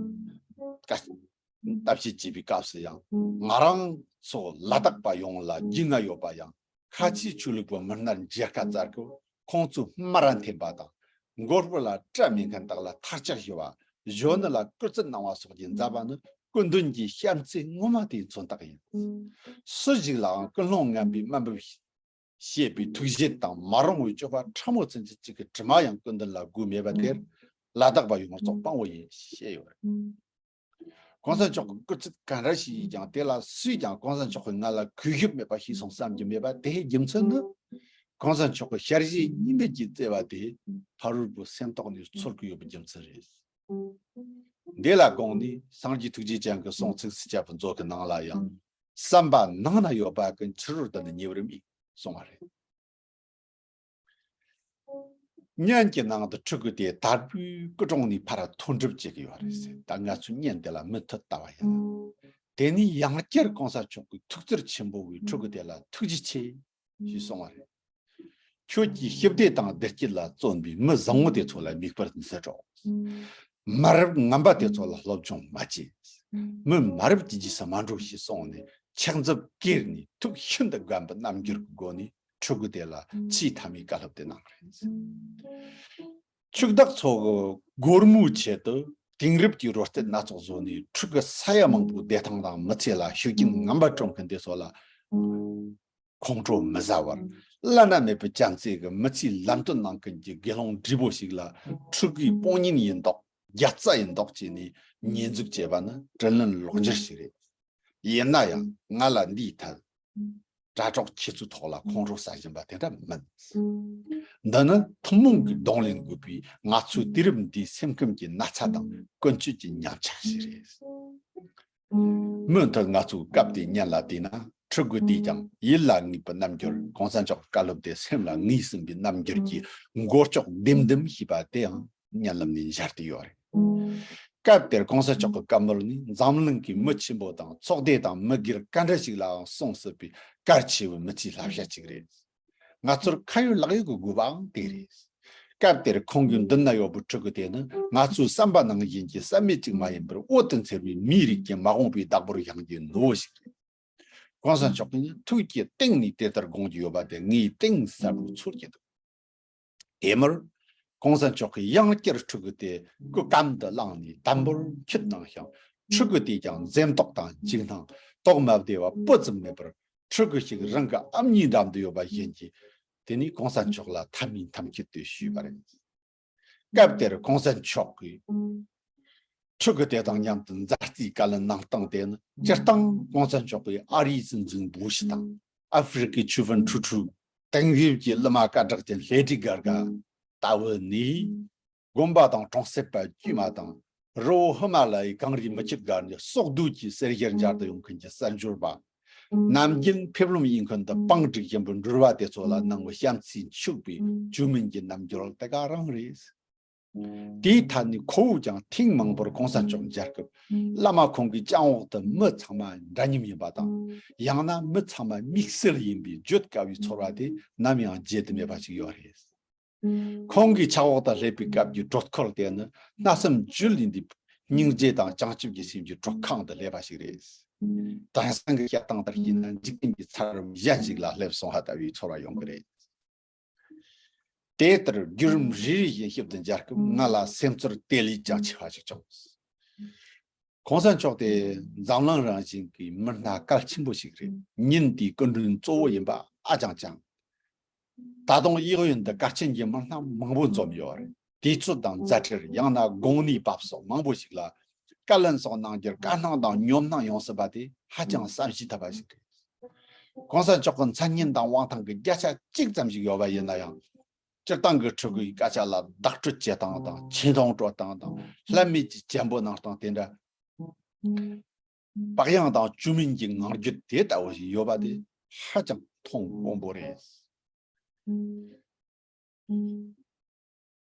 བཀའ་གཏམ་བཤད་བྱེད་པའི་སྐབས་སུ་ཡང་། ང་རང་ཚོ་ལ་དྭགས་པ་ཡོངས་ལ་རྒྱུས་མངའ་ཡོད་པ་ཡང་། ཁ་ཆེའི་ཆོས་ལུགས་པ་མི་སྣར་མཇལ་ཁ་བཅར་སྐབས་ཁོང་ཚོས་སྨ་ར་འཐེན་པ་དང་། མགོ་སྐོར་ལ་སྐྲ་མེད་མཁན་དག་ལ་ཐལ་ལྕག་ཞུ་བ། གཞོན་ནུ་ལ་སྐུར་རྩིས་གནང་བ་སོགས་ཀྱི་མཛད་པ་ནི་སྐུ་མདུན་གྱི་བྱམས་བརྩེ་ངོ་མ་དེའི་མཚོན་རྟགས་ཡིན། སུ་ཞིག་ལའང་ཀུན་སློང་ངན་པའི་དམའ་འབེབས་བྱེད་པའི་ཐུགས་བཞེད་དང་མ་རུང་བའི་སྤྱོད་པ་ཕྲ་མོ་ཚུན་ཆད་ཅིག་གི་དྲི་མ་ཡང་སྐུ་མདུན་ལ་དགོས་མེད་པ་དེར་ལ་དྭགས་པ་ཡོངས་རྫོགས་དཔང་བོ་ཡིན་ཞེས་བཤད་ཡོད་རེད། གོང་ས་མཆོག་གི་སྐུ་ཚེ་ག་འདྲ་ཞིག་ཡིན་ཀྱང་། དེ་ལ་སུས་ཀྱང་གོང་ས་མཆོག་གིས་ང་ལ་གུས་ཞབས་མེད་པ་ཤེས་སོང་བསམ་རྒྱུ་མེད་པ། དེའི་རྒྱུ་མཚན་ནི། གོང་ས་མཆོག་གི་ཞལ་བཞེས་གཉིས་མེད་ཀྱི་བརྩེ་བ་དེ་ཕ་རོལ་པོའི་སེམས་ཐོག་ནས་ཚོར་གྱི་ཡོད་པའི་རྒྱུ་མཚན་རེད། འདི་ལ་དགོངས་ནས་སངས་རྒྱས་ཐུགས་རྗེ་ཅན་གྱི་གསུང་ཚིག་སྲིད་སྐྱ་པའི་མཛོད་ཀྱི་ནང་ལ་ཡང་། བསམ་པ་ནང་ན་ཡོད་པ་ཀུན་ཕྱི་རོལ་དུ་ནི་ཉེ་བར་དམིགས། གསུངས་པ་རེད། བརྙན་གྱི་ནང་དུ་ཕྲུ་གུ་དེ་དར་པོའི་སྐུ་གྲོང་ནས་ཕར་ཐོན་གྲབས་བྱེད་ཀྱི་ཡོད་རེད་ཟེར། ད་ང་ཚོས་བརྙན་དེ་ལ་མུ་མཐུད་ལྟ་བ་ཡིན་ན། དེ་ནས་ཡང་བསྐྱར་གོང་ས་མཆོག་གིས་ཐུགས་བརྩེར་ཆེན་པོ་བའི་ཕྲུ་གུ་དེ་ལ་ཐུགས་རྗེ་ཆེ་ཞེས་གསུངས་པ་རེད། ཁྱོད་ཀྱིས་ཞི་བདེ་དང་བདེ་སྐྱིད་ལ་བརྩོན་པའི་མི་བཟང་བོ་དེ་ཚོ་ལ་མིག་དཔེར་མཛད་རོགས། མ་རབས་ངན་པ་དེ་ཚོ་ལ་སློབ་སྦྱོང་མ་བྱེད། མི་མ་རབས་ཀྱི་རྗེས་སུ་མ་འགྲོ་ཞེས་གསུངས་ནས་ཕྱག་མཛུབ་ཀེར་ནས་ཐུགས་ཤིན་ཏུ་དགའ་བའི་རྣམ་འགྱུར་གྱི་སྒོ་ནས་ཕྲུ་གུ་དེ་ལ་ཆེས་མཐའ་མའི་བཀའ་སློབ་དེ་གནང་བ་རེད། ཕྱུག་བདག་ཚོ་གི་སྒོར་མོའི་ཆེད་དུ་དེང་རབས་ཀྱི་རོལ་རྩེད་སྣ་ཚོགས་བཟོས་ནས་ཕྲུ་གུ་ས་ཡ་མང་པོའི་བདེ་ཐང་དང་མི་ཚེ་ལ་ཤུགས་རྐྱེན་ངན་པ་སྤྲོད་མཁན་དེ་ཚོ་ལ་ཁོང་ཁྲོ་མི་ཟ་བར། བླ་ན་མེད་པའི་བྱམས་བརྩེ་གི་མི་ཚེའི་ལམ་སྟོན་གནང་མཁན་གྱི་དགེ་སློང་བགྲེས་པོ་ཞིག་ལ་ཕྲུ་གུའི་དཔུང་གཉེན་ཡིན་མདོག་རྒྱ་རྩ་ཡིན་མདོག་བྱས་ནས་ཉེས་འཛུགས་བྱས་པ་ནི་དྲིན་ལན་ལོག་འགྱུར་ཞིག་རེད། ཡིན་ན་ཡང་ང་ལ་འདིའི་ཐད། དྲ་གྲོགས་ཁྱེད་ཚོའི་ཐོག་ལ་ཁོང་ཁྲོ་ཟ་བཞིན་པ་དེ་འདྲ་མིན། འདི་ནི་ཐུན་མོང་གི་གདོང་ལེན་དགོས་པའི་ང་ཚོའི་དུས་རབས་འདིའི་སེམས་ཁམས་ཀྱི་ན་ཚ་དང་ཀུན་སྤྱོད་ཀྱི་ཉམས་ཆག་ཞིག་རེད། མུ་མཐུད་ང་ཚོས་སྐབས་དེའི་སྙན་ལ་བལྟས་ན། ཕྲུ་གུ་དེས་ཀྱང་ཡིད་ལ་ངེས་པའི་རྣམ་འགྱུར། གོང་ས་མཆོག་བཀའ་སློབ་དེ་སེམས་ལ་ངེས་ཟིན་པའི་རྣམ་འགྱུར་གྱི་མགོ་ལྕོག་ལྡེམ་ལྡེམ་ཞེས་པ་དེའང་སྙན་ལམ་ནས་འབྱར་ཏེ་ཡོད་རེད། སྐབས་དེར་གོང་ས་མཆོག་གི་བཀའ་མོལ་ནི་འཛམ་གླིང་གི་མི་ཆེན་པོ་དང་ཚོགས་སྡེ་དང་མི་སྒེར་ག་འདྲ་ཞིག་ལའང་གསུང་སྲིད་པའི་གལ་ཆེ་བའི་མི་ཚེའི་བསླབ་བྱ་ཅིག་རེད། ང་ཚོར་ཁ་ཡོད་ལག་ཡོད་ཀྱི་དགོས་པའང་དེ་རེད། སྐབས་དེར་ཁོང་གི་མདུན་ན་ཡོད་པའི་ཕྲུ་གུ་དེ་ནི་ང་ཚོའི་བསམ་པ་ནང་བཞིན་གྱི་བསམ་མེད་ཅིག་མ་ཡིན་པར་འོད་དུ་འཚེར་བའི་མིའི་རིགས་ཀྱི་མ་འོངས་པའི་བདག་པོར་བཞེངས་རྒྱུའི་ནུ་བོ་ཞིག་རེད། གོང་ས་མཆོག་གིས་ཐུགས་ཀྱི་གཏིང་ནས་དེ་ལྟར་དགོངས་ཀྱི་ཡོད་པ་དེ་ངས་གཏིང་ཟབ་པོས་ཚོར་གྱི་འདུག་དེ་མུར་གོང་ས་མཆོག་གིས་ཡང་བསྐྱར་ཕྲུ་གུ་དེ་སྐུ་གམ་དུ་བླངས་ནས་དམ་པོར་འཁྱུད་གནང་ཞིང་། ཕྲུ་གུ་དེས་ཀྱང་འཛེམ་དོགས་དང་འཇིགས་སྣང་དོགས་མ་བདེ་བ་སྤུ་ཙམ་མེད་པར་ཕྲུ་གུ་ཞིག་རང་གི་ཨ་མྱེས་འགྲམ་དུ་ཡོད་པ་བཞིན་གྱིས། དེ་ནས་གོང་ས་མཆོག་ལ་ཐ་མའི་ཐམས་ཅད་དུ་ཞུས་པ་རེད། སྐབས་དེར་གོང་ས་མཆོག་གིས་ཕྲུ་གུ་དེ་དང་མཉམ་དུ་མཛའ་བརྩེའི་བཀའ་ལན་གནང་སྟངས་དེ་ནི། སྤྱིར་བཏང་གོང་ས་མཆོག་གིས་ཨ་རིའི་སྲིད་འཛིན་བུ་ཤི་དང་། ཨ་ཧྥེ་རི་ཁའི་ཆུ་ཕན་ཁྲུ་ཁྲུ། དེང་དུས་ཀྱི་གླུ་མ་སྐད་གྲགས་ཅན་ལེ་ཌི་གྷ་གྷ་ལྟ་བུ་ནི། དགོན་པ་དང་གྲོང་གསེབ་པ་དཀྱུས་མ་དང་། རི་བོ་ཧི་མ་ལ་ཡའི་གངས་རིའི་མུ་ཁྱུད་སྒར་ནས་སྲོག་བསྡོས་ཀྱིས་གསེར་ཞལ་མཇལ་དུ་ཡོང་མཁན་གྱི་གསར་འབྱོར་པ། ནམ་རྒྱུན་ཕེབས་ལམ་གཡས་འཁོད་དུ་པང་བསྒྲིགས་བཞིན་པའི་འགྲུལ་བ་དེ་ཚོ་ལ་གནང་བའི་བྱམས་བརྩེས་ཕྱུག་པའི་བཅོས་མིན་གྱི་རྣམ་འགྱུར་དེ་ག་རང་རེད། དེའི་ཐད་ནས་ཁོ་བོས་ཀྱང་ཐེངས་མང་པོར་གོང་ས་མཆོག་མཇལ་སྐབས། བླ་མ་ཁོང་གི་སྤྱང་འོག་ཏུ་མི་ཚང་མ་འདྲ་མཉམ་ཡིན་པ་དང་། ཡང་ན་མི་ཚང་མ་དམིགས་བསལ་ཡིན་པའི་བརྗོད་དཀའ་བའི་ཚོར་བ་དེ་ནམ་ཡང་བརྗེད་དུ་མེད་པ་ཞིག་ཡོད་རེད། ཁོང་གི་ཕྱག་འོག་ཏུ་སླེབས་པའི་སྐབས་ཀྱི་དྲོད་ཁོལ་དེ་ནི་སྣང་སེམས་འཇུ་ལེན་འདེབས། སྙིང་རྗེ་དང་བྱང་ཆུབ་ཀྱི་སེམས་ཀྱི་དྲོད་ཁང་དུ་སླེབས་པ་ཞིག་རེད། དེང་སང་གི་བཤད་སྟངས་ལྟར་བྱས་ན་འཇིག་རྟེན་གྱི་ཚ་རམས་གཞན་ཞིག་ལ་སླེབས་སོང་ཧ་ལྟ་བུའི་ཚོར་བ་ཡོང་གི་རེད། དེ་ལྟར་བརྒྱུད་རིམ་རེ་རེ་བཞིན་ཞིབ་ཏུ་མཇལ་སྐབས། ང་ལ་སེམས་ཚོར་དེ་ལས་ཀྱང་ཆེ་བ་ཞིག་བྱུང་། གོང་ས་མཆོག་དེ་འཛམ་གླིང་རང་བཞིན་གྱི་མི་སྣ་གལ་ཆེན་པོ་ཞིག་རེད། ཉིན་དེའི་སྐུ་མགྲོན་གཙོ་བོ་ཡིན་པ་ཧ་ཅང་བྱུང་། ད་དུང་གཡས་གཡོན་དུ་གལ་ཆེན་གྱི་མི་སྣ་མང་པོ་འཛོམས་ཡོད་རེད། དུས་ཚོད་དང་མཛའ་འབྲེལ། ཡང་ན་དགོས་ནུས་བབ་སོགས་མང་པོ་ཞིག་ལ་བཀའ་ལན་སོགས་གནང་རྒྱུར་དཀའ་སྣང་དང་ཉོབ་སྣང་ཡོང་སྲིད་པ་དེ་ཧ་ཅང་བསམ་ཤེས་ཐུབ་པ་ཞིག་རེད། གོང་ས་མཆོག་གི་མཚན་སྙན་དང་དབང་ཐང་གི་བརྒྱ་ཆ་གཅིག་ཙམ་ཞིག་ཡོད་པ་ཡིན་ན་ཡང་། སྤྱིར་བཏང་གི་ཕྲུ་གུའི་སྐད་ཆ་ལ་བདག་སྤྲོད་བྱེད་སྟངས་དང་། ཆེ་མཐོང་སྤྲོད་སྟངས་དང་། ལྷད་མེད་ཀྱི་གཅེན་པོ་གནང་སྟངས་དེ་འདྲ། བག་ཡངས་དང་བཅོས་མིན་གྱི་ངང་རྒྱུད་དེ་ལྟ་བུ་ཞིག་ཡོད་པ་དེ་ཧ་ཅང་མཐོང་དཀོན་པོ་རེད།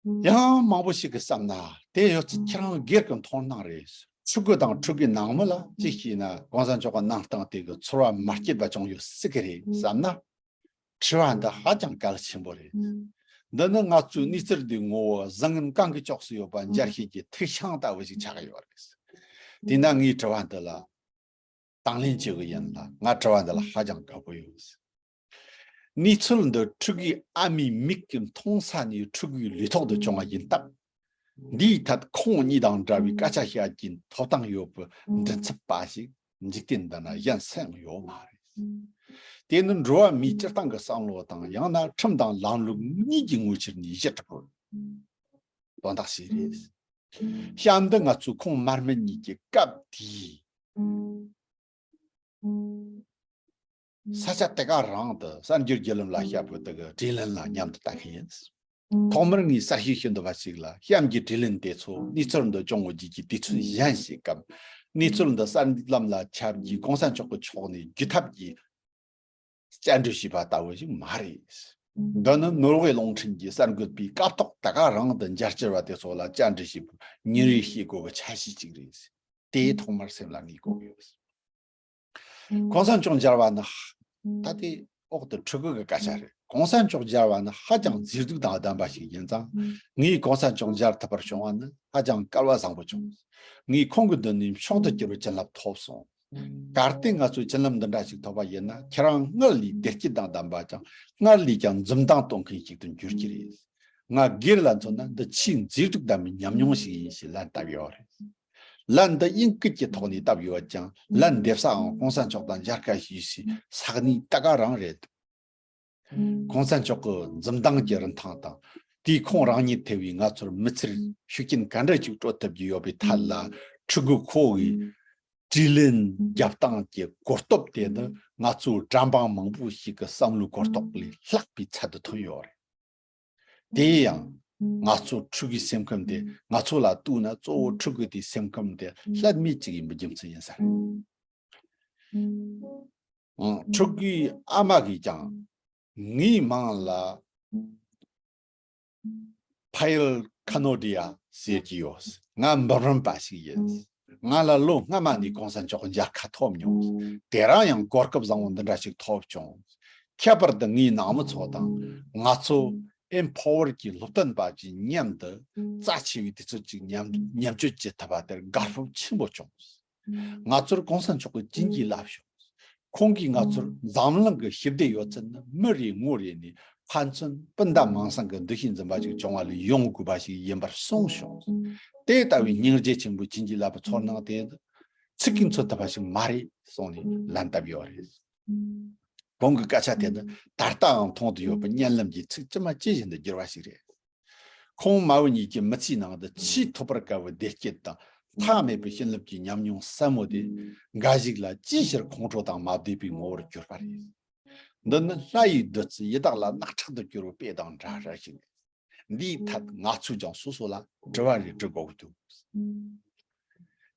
ཡང་མང་པོ་ཞིག་གིས་བསམ་ན། དེ་ཡོད་ཚད་ཁྱེད་རང་སྒེར་གྱི་མཐོང་སྣང་རེད། ཕྲུ་གུ་དང་ཕྲུ་གུའི་ནང་མི་ལ་གཅིག་བྱས་ན་གོང་ས་མཆོག་གི་གནང་སྟངས་དེ་གི་ཚོར་བ་མ་སྐྱེས་པ་བྱུང་ཡོད་སྲིད་ཀྱི་རེད་བསམ་ན། དྲི་བ་འདི་ཧ་ཅང་གལ་ཆེན་པོ་རེད། འདི་ནི་ང་ཚོའི་གནས་ཚུལ་འདིའི་ངོ་བོ་བཟང་ངན་གང་གི་ཕྱོགས་སུ་ཡོད་པ་འཇལ་བྱེད་ཀྱི་ཐིག་ཤིང་ལྟ་བུ་ཞིག་ཆགས་ཡོད་རེད། དེས་ན་ངས་དྲི་བ་འདི་ལ་དང་ལེན་བྱེད་དགོས་ཡིན་ལ། ང་དྲི་བ་འདི་ལ་ཧ་ཅང་དགའ་པོ་ཡོད། གནས་ཚུལ་འདི་ཕྲུ་གུའི་ཨ་མའི་མིག་གིས་མཐོང་ས་ནས་ཕྲུ་གུའི་ལུས་ཐོག་ཏུ་བྱུང་བ་ཡིན་སྟབས། འདིའི་ཐད་ཁོང་གཉིས་དང་འདྲ་བའི་སྐད་ཆ་བཤད་རྒྱུའི་ཐོབ་ཐང་ཡོད་པའི་མགྲིན་ཚབ་པ་ཞིག་འཇིག་རྟེན་འདི་ན་གཞན་སུ་ཡང་ཡོད་མ་རེད། དེ་ནི་འགྲོ་བ་མིའི་སྤྱིར་བཏང་གི་བསམ་བློ་དང་། ཡང་ན་ཁྲིམས་དང་ལམ་ལུགས་གཉིས་ཀྱི་ངོས་ཕྱིར་ནས་བཞེས་ཐུབ་པའི་དོན་དག་ཞིག་རེད། གཤམ་འདི་ང་ཚོས་ཁོང་མ་སྨད་གཉིས་ཀྱི་སྐབས་དེའི་ས་ཆ་དེ་ག་རང་དུ་གསར་འགྱུར་བརྒྱུད་ལམ་ལ་བཤད་པའི་དེ་གི་དྲིས་ལན་ལ་མཉམ་དུ་ལྟ་མཁན་ཡིན། ཐོག་མར་ངས་གསལ་བཤད་ཞུ་འདོད་པ་ཞིག་ལ། གཤམ་གྱི་དྲིས་ལན་དེ་ཚོ་གནས་ཚུལ་འདི་བྱུང་བའི་རྗེས་ཀྱི་དུས་ཚོད་གཞན་ཞིག་གམ། གནས་ཚུལ་འདི་གསར་ལམ་ལ་ཁྱབ་རྗེས་གོང་ས་མཆོག་གི་ཕྱོགས་ནས་བརྒྱུད་ཐབས་ཀྱི་བཅར་འདྲི་བྱས་པ་ལྟ་བུ་ཞིག་མ་རེད། འདི་ནི་ནོར་ཝེ་རླུང་འཕྲིན་གྱི་གསར་འགོད་པས་སྐབས་ཐོག་ད་ག་རང་དུ་མཇལ་བཅར་བ་དེ་ཚོ་ལ་བཅར་འདྲི་བྱས་པའི་ཉིན་རེའི་བྱེད་སྒོ་གི་ཆ་ཤས་ཅིག་རེད། དེ་ཐོག་མར་སེམས་ལ་ངེས་དགོས་ཀྱི་ཡོད། གོང་ས་མཆོག་མཇལ་བ་ནི། ད་ལྟའི་འོག་ཏུ་ཕྲུ་གུ་གི་སྐད་ཆ་རེད། གོང་ས་མཆོག་མཇལ་བ་ནི་ཧ་ཅང་མཛེས་སྡུག་དང་ལྡན་པ་ཞིག་ཡིན་ཙང་། ངས་གོང་ས་མཆོག་མཇལ་ཐུབ་པར་བྱུང་བ་ནི་ཧ་ཅང་སྐལ་བ་བཟང་པོ་བྱུང་། ངས་ཁོང་གི་མདུན་ནས་མཆོག་ཏུ་གྱུར་པའི་བྱིན་རླབས་ཐོབ་སོང་། གལ་ཏེ་ང་ཚོས་བྱིན་རླབས་འདི་འདྲ་ཞིག་ཐོབ་པ་ཡིན་ན། ཁྱེད་རང་སྔར་ལས་བདེ་སྐྱིད་དང་ལྡན་པ་དང་། སྔར་ལས་ཀྱང་འཛུམ་མདངས་སྟོན་མཁན་ཞིག་ཏུ་འགྱུར་གྱི་རེད། ང་སྒེར་ལ་མཚོན་ན་འདི་ཆེས་མཛེས་སྡུག་ལྡན་པའི་ཉམས་མྱོང་ཞིག་ཡིན་ཞེས་ལན་བཏབ་ཡོད་རེད། ལན་འདི་དབྱིན་སྐད་ཀྱི་ཐོག་ནས་བཏབ་ཡོད་ཀྱང་། ལན་འདེབས་སའང་གོང་ས་མཆོག་དང་མཇལ་ཁ་ཞུས་སའི་ས་གནས་ད་ག་རང་རེད། གོང་ས་མཆོག་གི་འཛུམ་མདངས་ཀྱི་རིན་ཐང་དང་། དེས་ཁོང་རང་ཉིད་ཐེ་བའི་ང་ཚོར་མི་ཚེར་ཤུགས་རྐྱེན་ག་འདྲ་ཞིག་སྤྲོད་ཐུབ་ཀྱི་ཡོད་པའི་ཐད་ལ། ཕྲུ་གུ་ཁོ་བོས་ དྲིས་ལན་རྒྱབ་སྟངས་ཀྱི་གོ་སྟོབས་དེ་ནི་ང་ཚོའི་དྲན་པ་མང་པོ་ཞིག་གི་བསམ་བློའི་གོ་རྟོགས་ལས་ལྷག་པའི་ཚད་དུ་ཐོན་ཡོད་རེད། དེ་ཡང་ང་ཚོ་ཕྲུ་གུའི་སེམས་ཁམས་དེ་ང་ཚོ་ལ་ལྟོས་ན་གཙོ་བོ་ཕྲུ་གུ་དེའི་སེམས་ཁམས་དེ་བསླད་མེད་ཅིག་ཡིན་པའི་རྒྱུ་མཚན་ཡིན་ས་རེད། ཨང་། ཕྲུ་གུའི་ཨ་མ་གིས་ཀྱང་ངའི་མིང་ལ་ཕ་ཡུལ་ཁ་ནོ་ཌི་ཡ་ཟེར་གྱི་ཡོད། ང་འབུམ་རམས་པ་ཞིག་ཡིན། ང་ལ་ལོ་སྔ་མ་ནས་གོང་ས་མཆོག་མཇལ་ཁ་ཐོབ་མྱོང་། དེ་རིང་ཡང་གོ་སྐབས་བཟང་བོ་འདི་འདྲ་ཞིག་ཐོབ་བྱུང་། ཁྱད་པར་དུ་ངའི་ནང་མི་ཚོ་དང་ང་ཚོ་ཨེམ་པ་ཝར་གྱི་སློབ་སྟོན་པ་གྱི་མཉམ་དུ་རྩ་ཆེ་བའི་དུས་ཚོད་ཅིག་མཉམ་མཉམ་སྤྱོད་བྱེད་ཐུབ་པ་དེར་དགའ་སྤོབས་ཆེན་པོ་བྱུང་། ང་ཚོར་གོང་ས་མཆོག་གིས་བྱིན་གྱིས་བརླབས་ཤོག། ཁོང་གིས་ང་ཚོར་འཛམ་གླིང་གི་ཞི་བདེ་ཡོད་ཚད་ནི་མི་རེ་ངོ་རེ་ནས་ཕན་ཚུན་སྤུན་ཟླ་མིང་སྲིང་གི་འདུ་ཤེས་འཛིན་པ་ཞིག་བྱུང་བ་ལས་ཡོང་དགོས་པ་ཞིག་ཡིན་པར་གསུངས་བྱུང་། དེ་ལྟ་བུའི་སྙིང་རྗེ་ཆེན་པོའི་བྱིན་གྱིས་བརླབས་པའི་ཚོར་སྣང་དེ་ཚིག་གིས་མཚོན་ཐུབ་པ་ཞིག་མ་རེད་གསུངས་ནས་ལན་བཏབ་ཡོད་རེད། ཁོང་གི་སྐད་ཆ་དེ་ནི་ད་ལྟའང་མཐོང་དུ་ཡོད་པའི་སྙན་ལམ་གྱི་ཚིག་ཇི་མ་ཇི་བཞིན་དུ་བསྒྱུར་བ་ཞིག་རེད། ཁོང་མ་བུ་གཉིས་ཀྱི་མི་ཚེའི་ནང་དུ་ཆེས་ཐོབ་པར་དཀའ་བའི་བདེ་སྐྱིད་དང་མཐའ་མེད་པའི་བྱིན་རླབས་ཀྱི་ཉམས་མྱོང་ཟབ་མོ་དེ་འགའ་ཞིག་ལ་ཅིའི་ཕྱིར་ཁོང་ཁྲོ་དང་མ་བསྡེབས་པའི་ངོ་བོར་གྱུར་པ་རེད། འདི་ནི་ལྷ་ཡི་བདུད་རྩི་ཡི་དྭགས་ལ་རྣག་ཁྲག་ཏུ་གྱུར་བའི་དཔེ་དང་འདྲ་ར་ཞིག་རེད། འདིའི་ཐད་ང་ཚོས་ཀྱང་སོ་སོ་ལ་དྲི་བ་རེ་འདྲི་དགོས་ཀྱི་འདུག།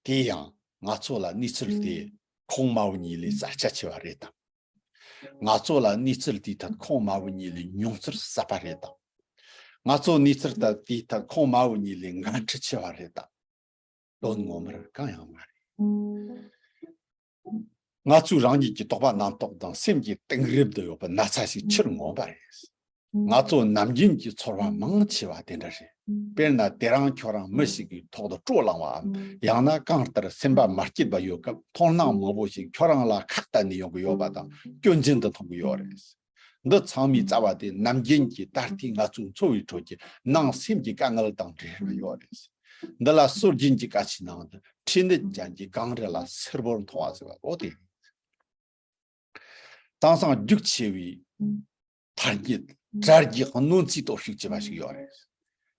དེ་ཡང་ང་ཚོ་ལ་གནས་ཚུལ་དེ་ཁོང་མ་བུ་གཉིས་ལས་གསལ་ཆ་ཆེ་བ་རེད་དམ། ང་ཚོ་ལ་གནས་ཚུལ་དེའི་ཐད་ཁོང་མ་བུ་གཉིས་ལས་མྱོང་ཚོར་ཟབ་པ་རེད་དམ། ང་ཚོ་གནས་ཚུལ་ད་དེའི་ཐད་ཁོང་མ་བུ་གཉིས་ལས་འགན་འཁྲི་ཆེ་བ་རེད་དམ། དོན་ངོ་མར་གང་ཡང་མ་རེད། ང་ཚོས་རང་ཉིད་ཀྱི་དོགས་པ་རྣམ་རྟོག་དང་སེམས་ཀྱི་གཏིང་རིམ་དུ་ཡོད་པའི་ན་ཚ་ཞིག་ཕྱིར་མངོན་པ་རེད། ང་ཚོ་ནམ་རྒྱུན་གྱི་ཚོར་བ་མང་ཆེ་བ་དེ་འདྲ་རེད། དཔེར་ན་དེ་རིང་ཁྱོད་རང་མི་ཞིག་གིས་ཐོག་ཏུ་དཀྲོལ་ལངས་པའམ་ཡང་ན་གང་ལྟར་སེམས་པ་མ་སྐྱིད་པ་ཡོད་སྐབས་མཐོང་སྣང་མང་པོ་ཞིག་ཁྱོད་རང་ལ་ཁ་གཏད་ནས་ཡོང་གི་ཡོད་པ་དང་སྐྱོན་ཅན་དུ་མཐོང་གི་ཡོད་རེད། འདི་ཚང་མའི་རྩ་བ་དེ་ནམ་རྒྱུན་གྱི་ད་ལྟའི་ང་ཚོའི་འཚོ་བའི་ཁྲོད་ཀྱི་ནང་སེམས་ཀྱི་དཀའ་ངལ་དང་འབྲེལ་བ་ཡོད་རེད། འདི་ལ་སྲོལ་རྒྱུན་གྱི་སྐད་ཆའི་ནང་དུ་འཕྲིན་ལས་ཅན་གྱི་གངས་རི་ལ་སེར་པོར་མཐོང་བ་ཟེར་བ་འོ་དེ་རེད། དེང་སང་རྒྱུག་ཆེ་བའི་ཐ་སྙད་དྲ་རྒྱའི་གནོད་འཚེའི་སྟོབས་ཤུགས་ཆེ་བ་ཞིག་ཡོད་རེད།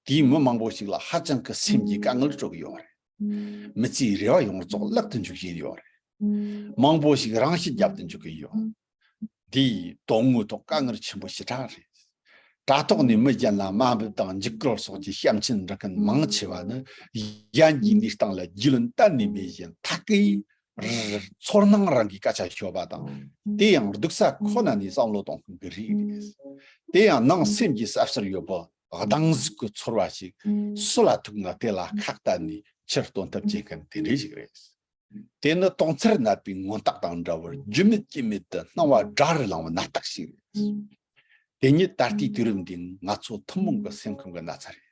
དེས་མི་མང་པོ་ཞིག་ལ་ཧ་ཅང་གི་སེམས་ཀྱི་དཀའ་ངལ་སྤྲོད་ཀྱི་ཡོད་རེད། མི་ཚེའི་རེ་བ་ཡོངས་རྫོགས་བརླག་ཏུ་འཇུག་བཞིན་ཡོད་རེད། མང་པོ་ཞིག་རང་ཤི་བརྒྱབ་ཏུ་འཇུག་གི་ཡོད། འདིས་དོན་དངོས་ཐོག་དཀའ་ངལ་ཆེན་པོ་ཞེ་དྲག་རེད། དྲ་ཐོག་ནས་མི་གཞན་ལ་དམའ་འབེབས་དང་འཇིགས་སྐུལ་སོགས་ཀྱི་བྱམས་སྐྱོན་འབྲི་མཁན་མང་ཆེ་བ་ནི་གཞན་གྱི་གནས་སྟངས་ལ་རྒྱུས་ལོན་གཏན་ནས་མེད་བཞིན་ཐད་ཀའི་ཚོར་སྣང་རང་གི་སྐད་ཆ་ཤོད་པ་དང་དེ་ཡང་སྡུག་ས་ཁོ་ན་ནས་བསམ་བློ་གཏོང་མཁན་གྱི་རིགས་རེད། དེ་ཡང་ནང་སེམས་ཀྱི་ས་བསིལ་ཡོད་པ་སྡང་ཟུག་གི་ཚོར་བ་ཞིག་སུ་ལ་ཐུག་ན་དེ་ལ་ཁ་གཏད་ནས་ཕྱིར་སྟོན་ཐབས་བྱེད་མཁན་དེ་འདྲ་ཞིག་རེད། དེ་ནི་དོང་ཙེར་ནད་པའི་མངོན་རྟགས་དང་འདྲ་བར་རྒྱུས་མེད་རྐྱེན་མེད་དུ་སྣང་བ་དགྲ་རུ་ལངས་པའི་ནད་རྟགས་ཤིག་རེད། དེ་ཉིད་ད་ལྟའི་དུས་རིམ་འདིའི་ང་ཚོ་ཐུན་མོང་གི་སེམས་ཁམས་ཀྱི་ན་ཚ་རེད།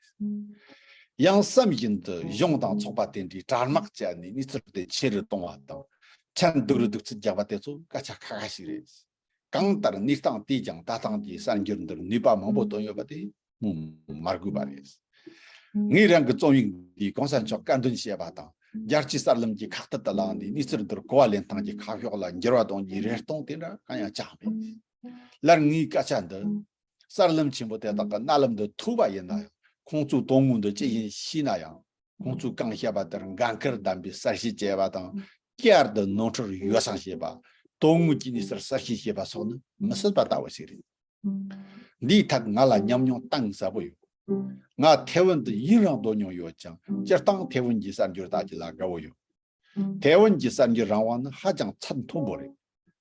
ཡང་བསམ་བཞིན་དུ་གཞུང་དང་ཚོགས་པ་དེ་འདྲའི་དྲ་དམག་བཅད་ནས་གནས་ཚུལ་དེ་ཆེ་རུ་གཏོང་བ་དང་། ཆན་སྡུག་རུ་སྡུག་ཚུལ་རྒྱག་པ་དེ་ཚོ་སྐད་ཆ་ཁ་ཁ་ཞིག་རེད། གང་ལྟར་གནས་སྟངས་དེས་ཀྱང་ད་ཐེངས་ཀྱི་གསར་འགྱུར་འདིར་ནུས་པ་མང་པོ་བཏོན་ཡོད་པ་དེ་སྨོས་མ་དགོས་པ་རེད། ངས་རང་གི་རྩོམ་ཡིག་འདིས་གོང་ས་མཆོག་བཀའ་འདྲི་བྱས་པ་དང་རྒྱལ་སྤྱིའི་གསར་ལམ་གྱི་ཁ་གཏད་དུ་ལངས་ནས་གནས་ཚུལ་འདིར་གོ་བ་ལེན་སྟངས་ཀྱི་ཁ་ཕྱོགས་ལ་འགྱུར་བ་གཏོང་རྒྱུའི་རེ་སྟོང་དེ་འདྲ་གང་ཡང་བཅངས་མེད། སླར་ངའི་སྐད་ཆ་འདི་གསར་ལམ་ཆེན་པོ་དེ་དག་གི་རྣ་ལམ་དུ་ཐོས་པ་ཡིན་ན་ཡང་ཁོང་ཚོས་དོན་དངོས་འདི་ཅི་ཡིན་ཤེས་ན་ཡང་། ཁོང་ཚོས་གང་བཤད་པ་ལྟར་འགན་ཁུར་ལྡན་པའི་གསལ་བཤད་བྱས་པ་དང་། བསྐྱར་དུ་ནོར་འཁྲུལ་ཡོ་བསྲང་བྱས་པ། དོན་དངོས་ཀྱི་གནས་ཚུལ་གསལ་བཤད་བྱས་པ་སོགས་ནི་མི་སྲིད་པ་ལྟ་བུ་ཞིག་རེད། འདིའི་ཐད་ང་ལ་ཉམས་མྱོང་གཏིང་ཟབ་པོ་ཡོད། ང་ཐེ་ཝན་དུ་ཡུན་རིང་སྡོད་མྱོང་ཡོད་ཀྱང་སྤྱིར་བཏང་ཐེ་ཝན་གྱི་གསར་འགྱུར་དག་ཅིག་ལ་དགའ་བོ་ཡོད། ཐེ་ཝན་གྱི་གསར་འགྱུར་རང་དབང་ནི་ཧ་ཅང་ཚད་མཐོན་པོ་རེད།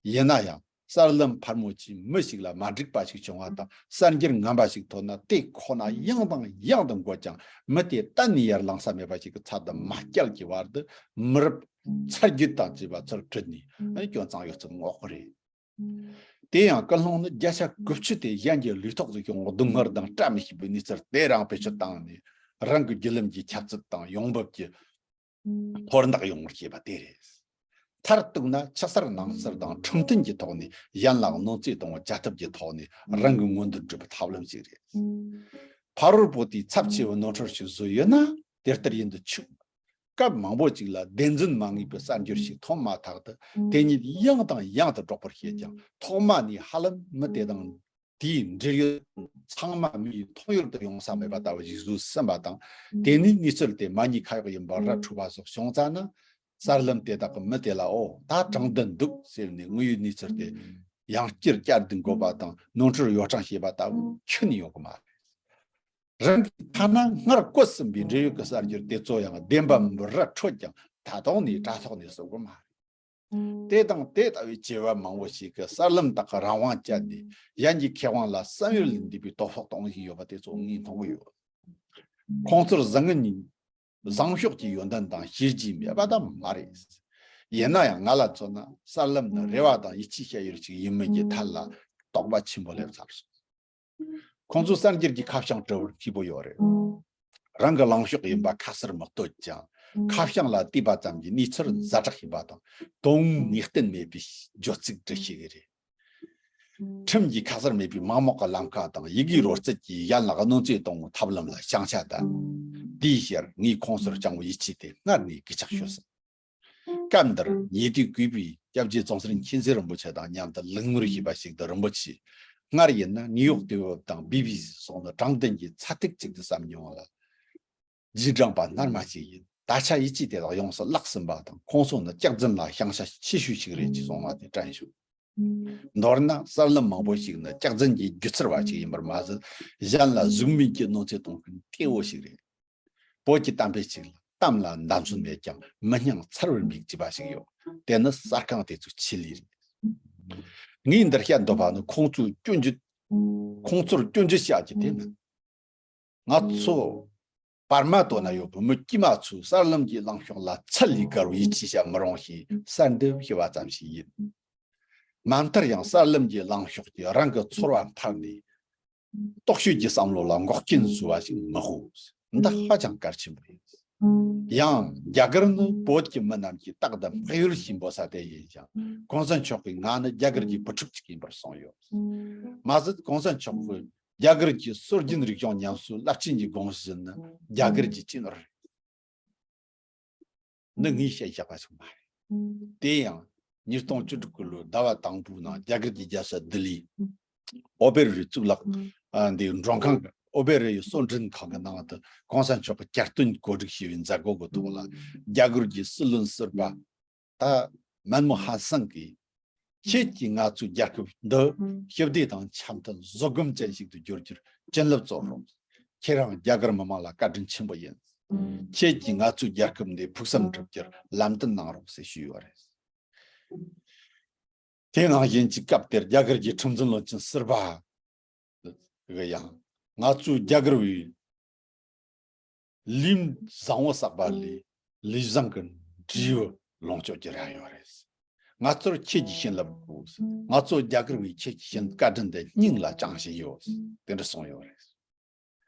ཡིན་ན་ཡང་གསར་ལམ་འཕར་མོ་ཆེས་མི་ཞིག་ལ་མ་འགྲིག་པ་ཞིག་བྱུང་བ་དང་གསར་འགྱུར་ངན་པ་ཞིག་ཐོན་ན་དེ་ཁོ་ན་ཡང་དང་ཡང་དུ་འགོད་ཀྱང་མི་དེ་གཏན་ནས་ཡར་ལངས་ས་མེད་པ་ཞིག་གི་ཚབ་ཏུ་མ་བསྐྱལ་གྱི་བར་དུ་མི་རབས་ཚར་རྒྱུད་དང་བཅས་པ་ཚུར་བྲིས་ནས་སྐྱོན་གཙང་ཡོད་ཚུལ་ངོ་ཧོ་རེད། དེ་ཡང་སྐུལ་སློང་ནི་བརྒྱ་ཆ་དགུ་བཅུ་དེ་གཞན་གྱི་ལུས་ཐོག་ཏུ་བྱུང་བའི་སྡུག་བསྔལ་དང་བཀྲ་མི་ཤིས་པའི་གནས་ཚུལ་དེ་རང་བེད་སྤྱོད་བཏང་ནས་རང་གི་བརྒྱུད་ལམ་གྱི་ཁྱབ་ཚད་དང་ཡོང་འབབ་ཀྱི་མཐོར་འདེགས་ཡོང་བར་བྱེད་པ་དེ་རེད། མཐར་གཏུགས་ན་ཕྱི་གསར་ནང་གསར་དང་ཁྲིམས་མཐུན་གྱི་ཐོག་ནས་གཞན་ལ་གནོད་འཚེ་གཏོང་བའི་བྱ་ཐབས་ཀྱི་ཐོག་ནས་རང་གི་མངོན་འདོད་སྒྲུབ་པའི་ཐབས་ལམ་ཞིག་རེད། ཕ་རོལ་པོ་དེས་ཚབས་ཆེ་བའི་ནོར་འཁྲུལ་ཞིག་བཟོས་ཡོད་ན་དེ་ལྟར་ཡིན་དུ་ཆུག། སྐབས་མང་པོ་ཅིག་ལ་བདེན་རྫུན་མ་ངེས་པའི་གསར་འགྱུར་ཞིག་ཐོན་མ་ཐག་ཏུ་དེ་ཉིད་ཡང་དང་ཡང་དུ་སྒྲོག་པར་བྱེད་ཀྱང་ཐོག་མ་ནས་ཧ་ལམ་མི་དེ་དང་དེའི་འབྲེལ་ཡོད་ཚང་མ་མིའི་མཐོང་ཡུལ་དུ་ཡོང་ས་མེད་པ་ལྟ་བུ་ཞིག་བཟོས་ཟིན་པ་དང་། དེ་ནས་གནས་ཚུལ་དེ་མ་ཉེས་ཁ་གཡོགས་ཡིན་པར་ར་འཁྲུལ་བ་སོགས་བྱུང་ཙ་ན། གསར་ལམ་དེ་དག་གི་མི་དེ་ལ་ཨོ་ད་དྲང་བདེན་འདུག་ཟེར་ནས་དངོས་ཡོད་གནས་ཚུལ་དེ་ཡང་བསྐྱར་བསྐྱར་དུ་འགོད་པ་དང་ནོར་འཁྲུལ་ཡོ་བསྲང་བྱེད་པ་ལྟ་བུ་ཁྱོན་ནས་ཡོང་གི་མ་རེད། རང་གིས་ཐ་ན་སྔར་བཀོད་ཟིན་པའི་འབྲེལ་ཡོད་ཀྱི་གསར་འགྱུར་དེ་ཚོ་ཡང་བདེན་པ་མིན་པར་ར་འཕྲོད་ཀྱང་ད་དུང་ནས་དྲ་ཐོག་ནས་བཟོ་གི་མ་རེད། དེ་དང་དེ་ལྟ་བུའི་བྱ་བ་མང་བོ་ཞིག་གི་གསར་ལམ་དག་གི་རང་དབང་བཅད་དེ་གཞན་གྱི་ཁེ་དབང་ལ་བསམ་ཡུལ་ལས་འདས་པའི་སྟོབས་ཤུགས་གཏོང་བཞིན་ཡོད་པ་དེ་ཚོ་ངས་མཐོང་གི་ཡོད། ཁོང་ཚོར་བཟང་ངན་གཉིས་བཟང་ཕྱོགས་ཀྱི་ཡོན་ཏན་དང་བྱས་རྗེས་མེད་པ་དང་མ་རེད། ཡིན་ན་ཡང་ང་ལ་མཚོན་ན་གསར་ལམ་ནི་རེ་བ་དང་ཡིད་ཆེས་བྱ་ཡུལ་ཞིག་ཡིན་མིན་གྱི་ཐད་ལ་དོགས་པ་ཆེན་པོ་སླེབས་ཚར་སོང་། ཁོང་ཚོས་གསར་འགྱུར་གྱི་ཁ་བྱང་བྲི་བར་མཁས་པོ་ཡོད་རེད། རང་གི་ལངས་ཕྱོགས་ཡིན་པ་ཁ་གསལ་མི་སྟོན་ཀྱང་ཁ་བྱང་ལ་བལྟས་པ་ཙམ་གྱིས་གནས་ཚུལ་ཛ་དྲག་ཡིན་པ་དང་དོན་ངེས་གཏན་མེད་པའི་བརྗོད་ཚིག་འབྲི་ཤེས་ཀྱི་རེད། ཁྲིམས་ཀྱིས་ཁ་གསལ་མེད་པའི་མང་མོག་གི་ལམ་ཁ་དང་ཡི་གེའི་རོལ་རྩེད་ཀྱིས་གཞན་ལ་གནོད་འཚེ་གཏོང་བའི་ཐབས་ལམ་ལ་བྱང་ཆ་དང་། དེའི་ཕྱིར་ངས་ཁོང་ཚོར་སྤྱང་བོ་ཡིད་ཆེས་དེ་སྔར་ནས་གུས་ཕྱག་ཞུས་ཟིན། སྐབས་འདིར་ཉེ་དུས་གུས་པའི་སྐྱབས་རྗེ་ཙོང་ཁ་པ་མཁྱེན་བརྩེ་རིན་པོ་ཆེ་དང་མཉམ་དུ་ལེགས་ངོར་ཞུས་པ་ཞིག་ཏུ་རིན་པོ་ཆེ་སྔར་ཡིན་ན་ནིའུ་ཡོག་དུས་བབ་དང་བི་བི་སི་སོགས་ནི་དྲང་བདེན་གྱི་ཚད་ཐིག་ཅིག་ཏུ་བསམ་མྱོང་ལ། རྗེས་འབྲང་པ་རྣལ་མ་ཞིག་ཡིན། ད་ཆ་ཡིད་ཆེས་དེ་དག་ཡོངས་སུ་བརླག་ཟིན་པ་དང་ཁོང་ཚོ་ནི་སྐྱག་རྫུན་ལ་ཤིང་ཤ་ཆེ་ཤོས་ཤིག་རེད་ཅེས་གསུངས་པ་དེ་དྲན་བྱུང་། མདོར་ན་གསར་ལམ་མང་པོ་ཞིག་ནི་སྐྱག་རྫུན་གྱི་སྒྱུ་རྩལ་བ་ཞིག་ཡིན་པར་མ་ཟད་གཞན་ལ་གཟུགས་མེད་ཀྱི་གནོད་འཚེ་གཏོང་མཁན་གཏེ་བོ་ཞིག་རེད། བོད་ཀྱི་གཏམ་དཔེ་ཞིག་ལ་གཏམ་ལ་འདམ་ཚོན་མེད་ཀྱང་མི་སྙིང་ཚར་བར་འབིགས་ཅེས་པ་ཞིག་ཡོད། དེ་ནི་གསར་ཁང་དེ་ཚོའི་ཆེད་ལས་རེད། ངས་འདིར་བཤད་འདོད་པ་ནི་ཁོང་ཚོའི་སྐྱོན་བརྗོད། ཁོང་ཚོར་སྐྱོན་བརྗོད་བྱ་རྒྱུ་དེ་ནི། ང་ཚོ་བར་མ་དོ་ན་ཡོད་པའི་མི་དཀྱུས་མ་ཚོས་གསར་ལམ་གྱི་ལངས་ཕྱོགས་ལ་ཚད་ལས་བརྒལ་བའི་ཡིད་ཆེས་བྱ་མི་རུང་ཞེས་གསལ་འདེབས་ཞུ་བ་ཙམ་ཞིག་ཡིན། མ་མཐར་ཡང་གསར་ལམ་གྱི་ལངས་ཕྱོགས་ཀྱིས་རང་གི་ཚོར་བ་འཕར་ནས་རྟོག་དཔྱོད་ཀྱི་བསམ་བློ་ལ་འགོག་རྐྱེན་བཟོ་བ་ཞིག་མི་དགོས། འདི་ཧ་ཅང་གལ་ཆེན་པོ་ཡིན། ཡང་རྒྱ་གར་ནི་བོད་ཀྱི་མི་རྣམས་ཀྱི་རྟག་ཏུ་དཔལ་ཡུལ་ཞིག་འབོད་ས་དེ་ཡིན་ཞིང་གོང་ས་མཆོག་གིས་ང་ནི་རྒྱ་གར་གྱི་བུ་ཕྲུག་ཅིག་ཡིན་པར་གསུངས་ཡོད། མ་ཟད་གོང་ས་མཆོག་གིས་རྒྱ་གར་གྱི་སྲོལ་རྒྱུན་རིག་གཞུང་ཉམས་གསོའི་རླབས་ཆེན་གྱི་དགོངས་གཞི་ནི་རྒྱ་གར་གྱི་སྤྱི་ནོར་རེད། འདི་ངས་བཤད་བཞག་པ་ཞིག་མ་རེད། དེ་ཡང་ཉིས་སྟོང་བཅུ་དྲུག་གི་ལོའི་ཟླ་བ་དང་པོའི་ནང་རྒྱ་གར་གྱི་རྒྱལ་ས་ལྡི་ལི་ཨོ་པེ་རའི་གཙུག་ལག་ཨ་འདི་མགྲོན་ཁང་གི་ཨོ་པེ་རའི་གསོལ་མགྲོན་ཁང་གི་ནང་དུ་གོང་ས་མཆོག་གི་གྱ་སྟོན་གོ་སྒྲིག་ཞུས་པའི་མཛད་སྒོ་གི་ཐོག་ལ་རྒྱ་གར་གྱི་སྲིད་བློན་ཟུར་པ་ད་མན་མོ་ཧན་སིང་གིས། ཁྱེད་ཀྱིས་ང་ཚོའི་རྒྱལ་ཁབ་འདི་ཞི་བདེ་དང་འཆམ་མཐུན་བཟོད་སྒོམ་ཅན་ཞིག་ཏུ་བསྒྱུར་རྒྱུར་བྱིན་རླབས་སྩོལ་རོགས། ཁྱེད་རང་རྒྱ་གར་མི་མང་ལ་བཀའ་དྲིན་ཆེན་པོ་ཡིན། ཁྱེད་ཀྱིས་ང་ཚོའི་རྒྱལ་ཁབ་འདི་ཕུགས་བསམ་འགྲུབ་རྒྱུར་ལམ་སྟོན་གནང་རོགས་ཞེས་ཞུས་ཡོད་རེད། དེ་ནང་བཞིན་གྱི་སྐབས་དེར་རྒྱ་གར་གྱི་ཁྲིམས་འཛིན་བློན་ཆེན་ཟུར་པ་གིས་ཡང་ང་ཚོའི་རྒྱ་གར་བའི་ལུས་བཟང་བོ་བསགས་པ་ལས་ལུས་བཟང་གི་འབྲས་བུ་ལོངས་སྤྱོད་རྒྱུ་རང་ཡོད་རེད། ང་ཚོར་ཁྱེད་ཀྱི་བྱིན་རླབས་དགོས། ང་ཚོ་རྒྱ་གར་བས་ཁྱེད་ཀྱི་བྱིན་བཀའ་དྲིན་དེ་སྙིང་ལ་བཅངས་བཞིན་ཡོད། དེ་འདྲ་གསུངས་ཡོད་རེད།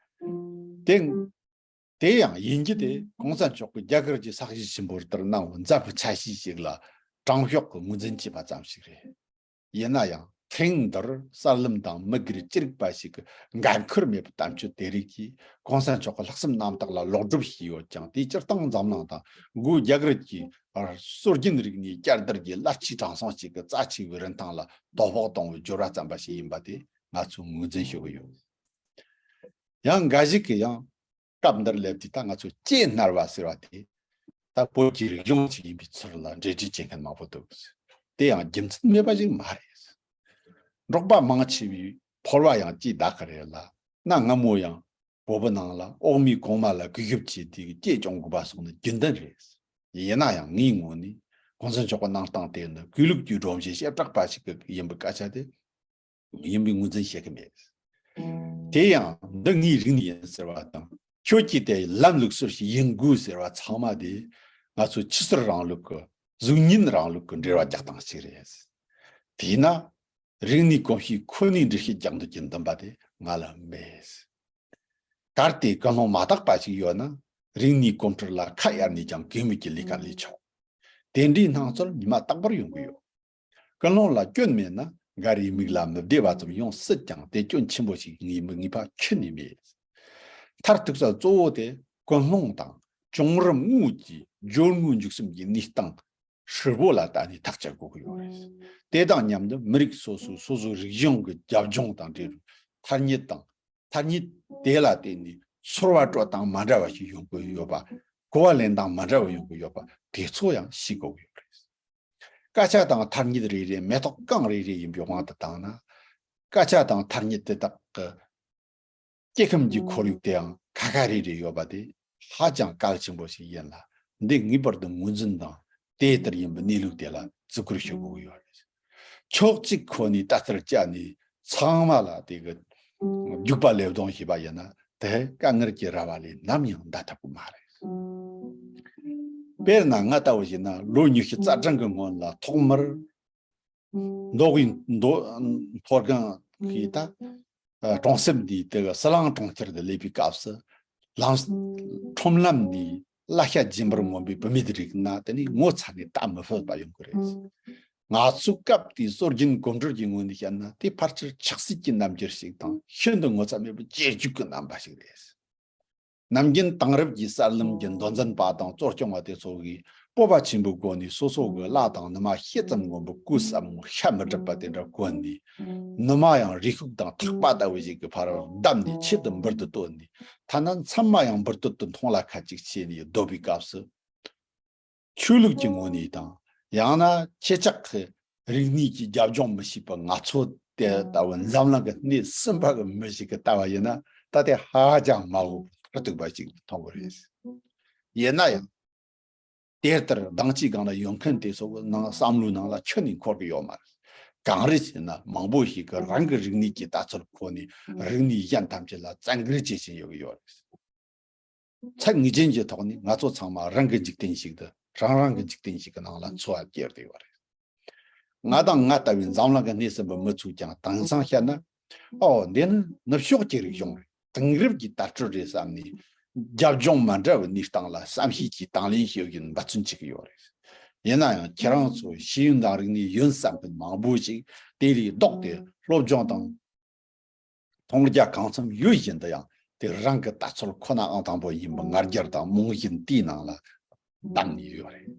དེ་དེ་ཡང་ཡིན་རྒྱུ་དེ་གོང་ས་མཆོག་གིས་རྒྱ་གར་གྱི་ས་གཞི་ཆེན་པོ་ལྟར་གནང་བའི་མཛད་པའི་ཆ་ཤས་ཤིག་ལ་དྲང་ཕྱོགས་ཀྱི་ངོས་འཛིན་བྱས་པ་ཙམ་ཞིག་རེད། ཡིན་ན་ཡང་ཐེངས་འདིར་གསར་ལམ་དང་མི་སྒེར་ཅི་རིགས་པ་ཞིག་གི་འགན་ཁུར་མེད་པའི་གཏམ་སྤྱོད་དེ་རིགས་ཀྱིས་གོང་ས་མཆོག་གི་ལྷག་བསམ་རྣམ་དག་ལ་ལོག་སྒྲུབ་བྱས་ཡོད་ཀྱང་དེ་སྤྱིར་བཏང་འཛམ་གླིང་དང་སྒོས་རྒྱ་གར་གྱི་སྲོལ་རྒྱུན་རིག་གནས་བསྐྱར་དར་གྱི་རླབས་ཆེའི་དྲང་སྲོང་ཞིག་གི་རྩ་ཆེ་བའི་རིན་ཐང་ལ་དོ་ཕོག་གཏོང་བའི་སྦྱོར་བ་བརྩམས་པ་ཞིག་ཡིན་པ་དེ་ང་ཚོས་ངོས་འཛིན་ཞུ་གི་ཡོད། ཡང་འགའ་ཞིག་གིས་ཡང་སྐབས་འདིར་སླེབས་དུས་ད་ང་ཚོ་ལྕེ་ནར་བ་ཟེར་བ་དེ་ད་བོད་ཀྱི་རིག་གཞུང་ཞིག་ཡིན་པའི་ཚུལ་ལ་འགྲེལ་བརྗོད་བྱེད་མཁན་མང་པོ་འདུག་དེ་ཡང་རྒྱུ་མཚན་མེད་པ་ཞིག་མ་རེད། འབྲོག་པ་མང་ཆེ་བའི་ཕོར་བ་ཡང་ལྕེ་བདག་གི་རེད་ལ་གནའ་སྔ་མོ་ཡང་བོད་པའི་ནང་ལ་འོག་མའི་གོང་མ་ལ་གུས་ཞབས་བྱེད་དུས་ལྕེ་གྱོང་དགོས་པ་སོགས་ནི་རྒྱུན་ལྡན་རེད། ཡིན་ན་ཡང་ངའི་ངོས་ནས་གོང་ས་མཆོག་གི་གནང་སྟངས་དེ་ནི་གུས་ལུགས་ཀྱི་སྒྲོམ་གཞི་བྱེ་བྲག་པ་ཞིག་གི་ཡིན་པའི་སྐད་ཆ་དེ་ཡིན་པའི་ངོས་འཛིན་བྱེད་ཀྱི་མེད། དེ་ཡང་འདི་ངའི་རིག་གནས་ཡིན་ཟེར་བ་དང་ཁྱོད་ཀྱིས་དེ་ལམ་ལུགས་སྲོལ་ཞིག་ཡིན་དགོས་ཟེར་བ་ཚང་མ་དེ་ང་ཚོའི་ཆོས་སྲིད་རིང་ལུགས་ཀྱི་གཟུགས་བརྙན་རིང་ལུགས་ཀྱི་འབྲེལ་བ་རྒྱག་སྟངས་ཤིག་རེད། དེས་ན་རིག་གནས་གོམས་གཤིས་ཁོ་ནའི་འགྲེལ་བཤད་རྒྱག་འདོད་ཀྱི་འདུན་པ་དེ་ང་ལ་མེད། གལ་ཏེ་ཀུན་སློང་མ་དག་པ་ཞིག་ཡོད་ན་རིག་གནས་གོམས་འདྲིས་ལ་ཁ་གཡར་ནས་ཀྱང་གུས་མོས་ཀྱི་ལས་ཀ་ལས་ཆོག་དེ་འདྲའི་སྣང་ཚུལ་ཉི་མ་རྟག་པར་ཡོང་གི་ཡོད། ཀུན་སློང་ལ་སྐྱོན་མེད་ན་འགའ་རེའི་མིག་ལ་མི་བདེ་བ་ཙམ་ཡོང་སྲིད་ཀྱང་དེ་སྐྱོན་ཆེན་པོ་ཞིག་ངའི་མིག་ངེས་པ་ཁྱོན་ནས་མེད། མཐར་ཐུག་ས་གཙོ་བོ་དེ་ཀུན་སློང་དང་བྱུང་རིམ་དངོས་ཀྱི་སྦྱོར་དངོས་འཇུག་སེམས་ཀྱི་གནས་སྟངས་ཧྲིལ་པོ་ལ་བལྟས་ནས་ཐག་གཅོད་དགོས་ཀྱི་ཡོད་རེད། དེ་དང་མཉམ་དུ་མི་རིགས་སོ་སོའི་སོ་སོའི་རིག་གཞུང་གི་རྒྱབ་ལྗོངས་དང་འབྲེལ་བའི་ཐ་སྙད་དང་། ཐ་སྙད་དེ་ལ་བརྟེན་ནས་ཚོར་བ་སྤྲོད་སྟངས་མ་འདྲ་བ་ཞིག་ཡོང་གི་ཡོད་པ། གོ་བ་ལེན་སྟངས་མ་འདྲ་བ་ཡོང་གི་ཡོད་པ་དེ་ཚོ་ཡང་ཤེས་དགོས་ཀྱི་ཡོད་རེད། སྐད་ཆ་དང་ཐ་སྙད་རེ་རེ་མེ་ཏོག་རྐང་རེ་རེ་ཡིན་པའི་དབང་དུ་བཏང་ན། སྐད་ཆ་དང་ཐ་སྙད་དེ་དག་གི་སྐྱེ་ཁམས་ཀྱི་ཁོར་ཡུག་དེའང་ཁ་ཁ་རེ་རེ་ཡོད་པ་དེ་ཧ་ཅང་གལ་ཆེན་པོ་ཞིག་ཡིན་ལ། འདི་ངེས་པར་དུ་ངོས་འཛིན་དང་དེ་ལྟར་ཡིན་པའི་གནས་ལུགས་དེ་ལ་བརྩི་བཀུར་ཞུ་དགོས་ཀྱི་ཡོད་རེད། ཕྱོགས་གཅིག་ཁོ་ནས་ལྟ་ཚུལ་བཅད་ནས་ཚང་མ་ལ་དེ་གི་རྒྱུག་པ་ལེབ་རྡུང་བྱས་པ་ཡིན་ན། དེ་དཀའ་ངལ་གྱི་ར་བ་ལས་ནམ་ཡང་འདའ་ཐུབ་ཀྱི་མ་རེད། དཔེར་ན་ང་ལྟ་བུ་ཡིན་ན་ལོ་ཉི་ཤུ་རྩ་གྲངས་ཀྱི་སྔོན་ལ་ཐོག་མར་མདོ་དབུས་མདོ་མཐོ་སྒང་གི་ད་ཨ་གྲོང་གསེབ་འདིའི་དེ་གི་ཟི་ལིང་གྲོང་ཁྱེར་དུ་སླེབས་པའི་སྐབས་སུ་ལམ་ཁྲོམ་ལམ་ནས་གླ་ཆ་སྦྱིན་པར་འོང་བའི་བུད་མེད་རིགས་ན་དེ་ནི་ངོ་ཚ་ནས་ལྟ་མི་ཕོད་པ་ཡོང་གི་རེད། ང་ཚོའི་སྐབས་དེའི་སྲོལ་རྒྱུན་གོམས་འདྲིས་ཀྱི་ངོས་ནས་བཤད་ན་དེ་ཕལ་ཆེར་ཆགས་སྲེད་ཀྱི་རྣམ་འགྱུར་ཞིག་དང་ཤིན་ཏུ་ངོ་ཚ་མེད་པའི་བྱེད་སྤྱོད་ཀྱི་རྣམ་པ་ཞིག་རེད། ནམ་རྒྱུན་དེང་རབས་ཀྱི་གསར་ལམ་གྱི་མདོ་འཛིན་པ་དང་གཙོ་སྐྱོང་བ་དེ་ཚོ་གིས་སྤོབས་པ་ཆེན་པོའི་སྒོ་ནས་སོ་སོ་གི་བླ་དང་ནུ་མ་ཤེལ་ཙམ་སྔོན་པོ་སྐུ་ཟབ་མོ་ཤ་མི་གྲུབ་པ་དེ་འདྲ་གོན་ནས། ནུ་མ་ཡང་རུས་ཁུག་དང་ཐག་པ་ལྟ་བུ་ཞིག་གི་ཕར་བསྡམས་ནས་ཆེད་དུ་འབུར་དུ་གཏོར་ནས། ཐ་ན་མཚམས་མ་ཡང་འབུར་དོད་དུ་མཐོང་ལ་ཁ་ཅིག་བྱས་ནས་སྡོད་པའི་སྐབས་སུ། ཆོས་ལུགས་ཀྱི་ངོས་ནས་དང་། ཡང་ན་ཁྱེད་ཅག་གི་རིག་གནས་ཀྱི་རྒྱབ་ལྗོངས་མི་ཤེས་པ་ང་ཚོ་དེ་ལྟ་བུ་འཛམ་གླིང་གི་སྣེ་གསུམ་པ་གི་མི་ཞིག་གི་ལྟ་བ་ཡིན་ན། ད་དེ་ཧ་ཅང་མ་འོས་པ་ཐར་ཐུག་པ་ཞིག་མཐོང་གི་རེད། ཡིན་ན་ཡང་། དེ་ལྟར་སྡང་སྐྱེ་སྒང་ལ་ཡོད་མཁན་དེ་ཚོ་གི་ནང་བསམ་བློའི་ནང་ལ་ཁྱོན་ནས་འཁོར་གི་ཡོད་མ་རེད། གང་རེད་ཟེར་ན་མང་པོ་ཞིག་གིས་རང་གི་རིག་གནས་ཀྱི་ལྟ་ཚུལ་ཁོ་ནས་རིག་གནས་གཞན་ཐམས་ཅད་ལ་བཙན་སྒུར་བྱེད་བཞིན་ཡོད་ཀྱི་ཡོད་རེད། ཚད་ངེས་ཅན་གྱི་ཐོག་ནས་ང་ཚོ་ཚང་མ་རང་གི་འཇིག་རྟེན་ཞིག་ཏུ་རང་རང་གི་འཇིག་རྟེན་ཞིག་གི་ནང་ལ་འཚོ་བ་སྐྱེལ་བསྡད་ཡོད་རེད། ང་དང་ང་ལྟ་བུའི་འཛམ་གླིང་གི་སྣེ་གསུམ་པའི་མི་ཚོས་ཀྱང་དེང་སང་བཤད་ན། ཨོ་འདི་ནི་ནུབ་ཕྱོགས་ཀྱི་རིག་གཞུང་རེད། དེང་རབས་ཀྱི་ལྟ་སྤྱོད་རེད་བསམ་ནས་རྒྱབ་ལྗོངས་མ་འདྲ་བའི་གནས་སྟངས་ལ་བསམ་ཤེས་ཀྱིས་དང་ལེན་ཞུ་བཞིན་འབད་བརྩོན་བྱེད་ཀྱི་ཡོད་རེད། ཡིན་ན་ཡང་ཁྱེད་རང་ཚོ་ཤེས་ཡོན་དང་རིག་གནས་ཡོད་བསམ་མཁན་མང་པོ་ཞིག་དེ་ལས་ལྡོག་སྟེ་སློབ་སྦྱོང་དང་མཐོང་རྒྱ་གང་འཚམ་ཡོད་བཞིན་དུ་ཡང་དེ་རང་གི་ལྟ་ཚུལ་ཁོ་ན་ཨང་དང་པོ་ཡིན་པའི་ང་རྒྱལ་དང་རྨོངས་ཞེན་དེའི་ནང་ལ་བསྡམས་ནས་ཡོད་རེད།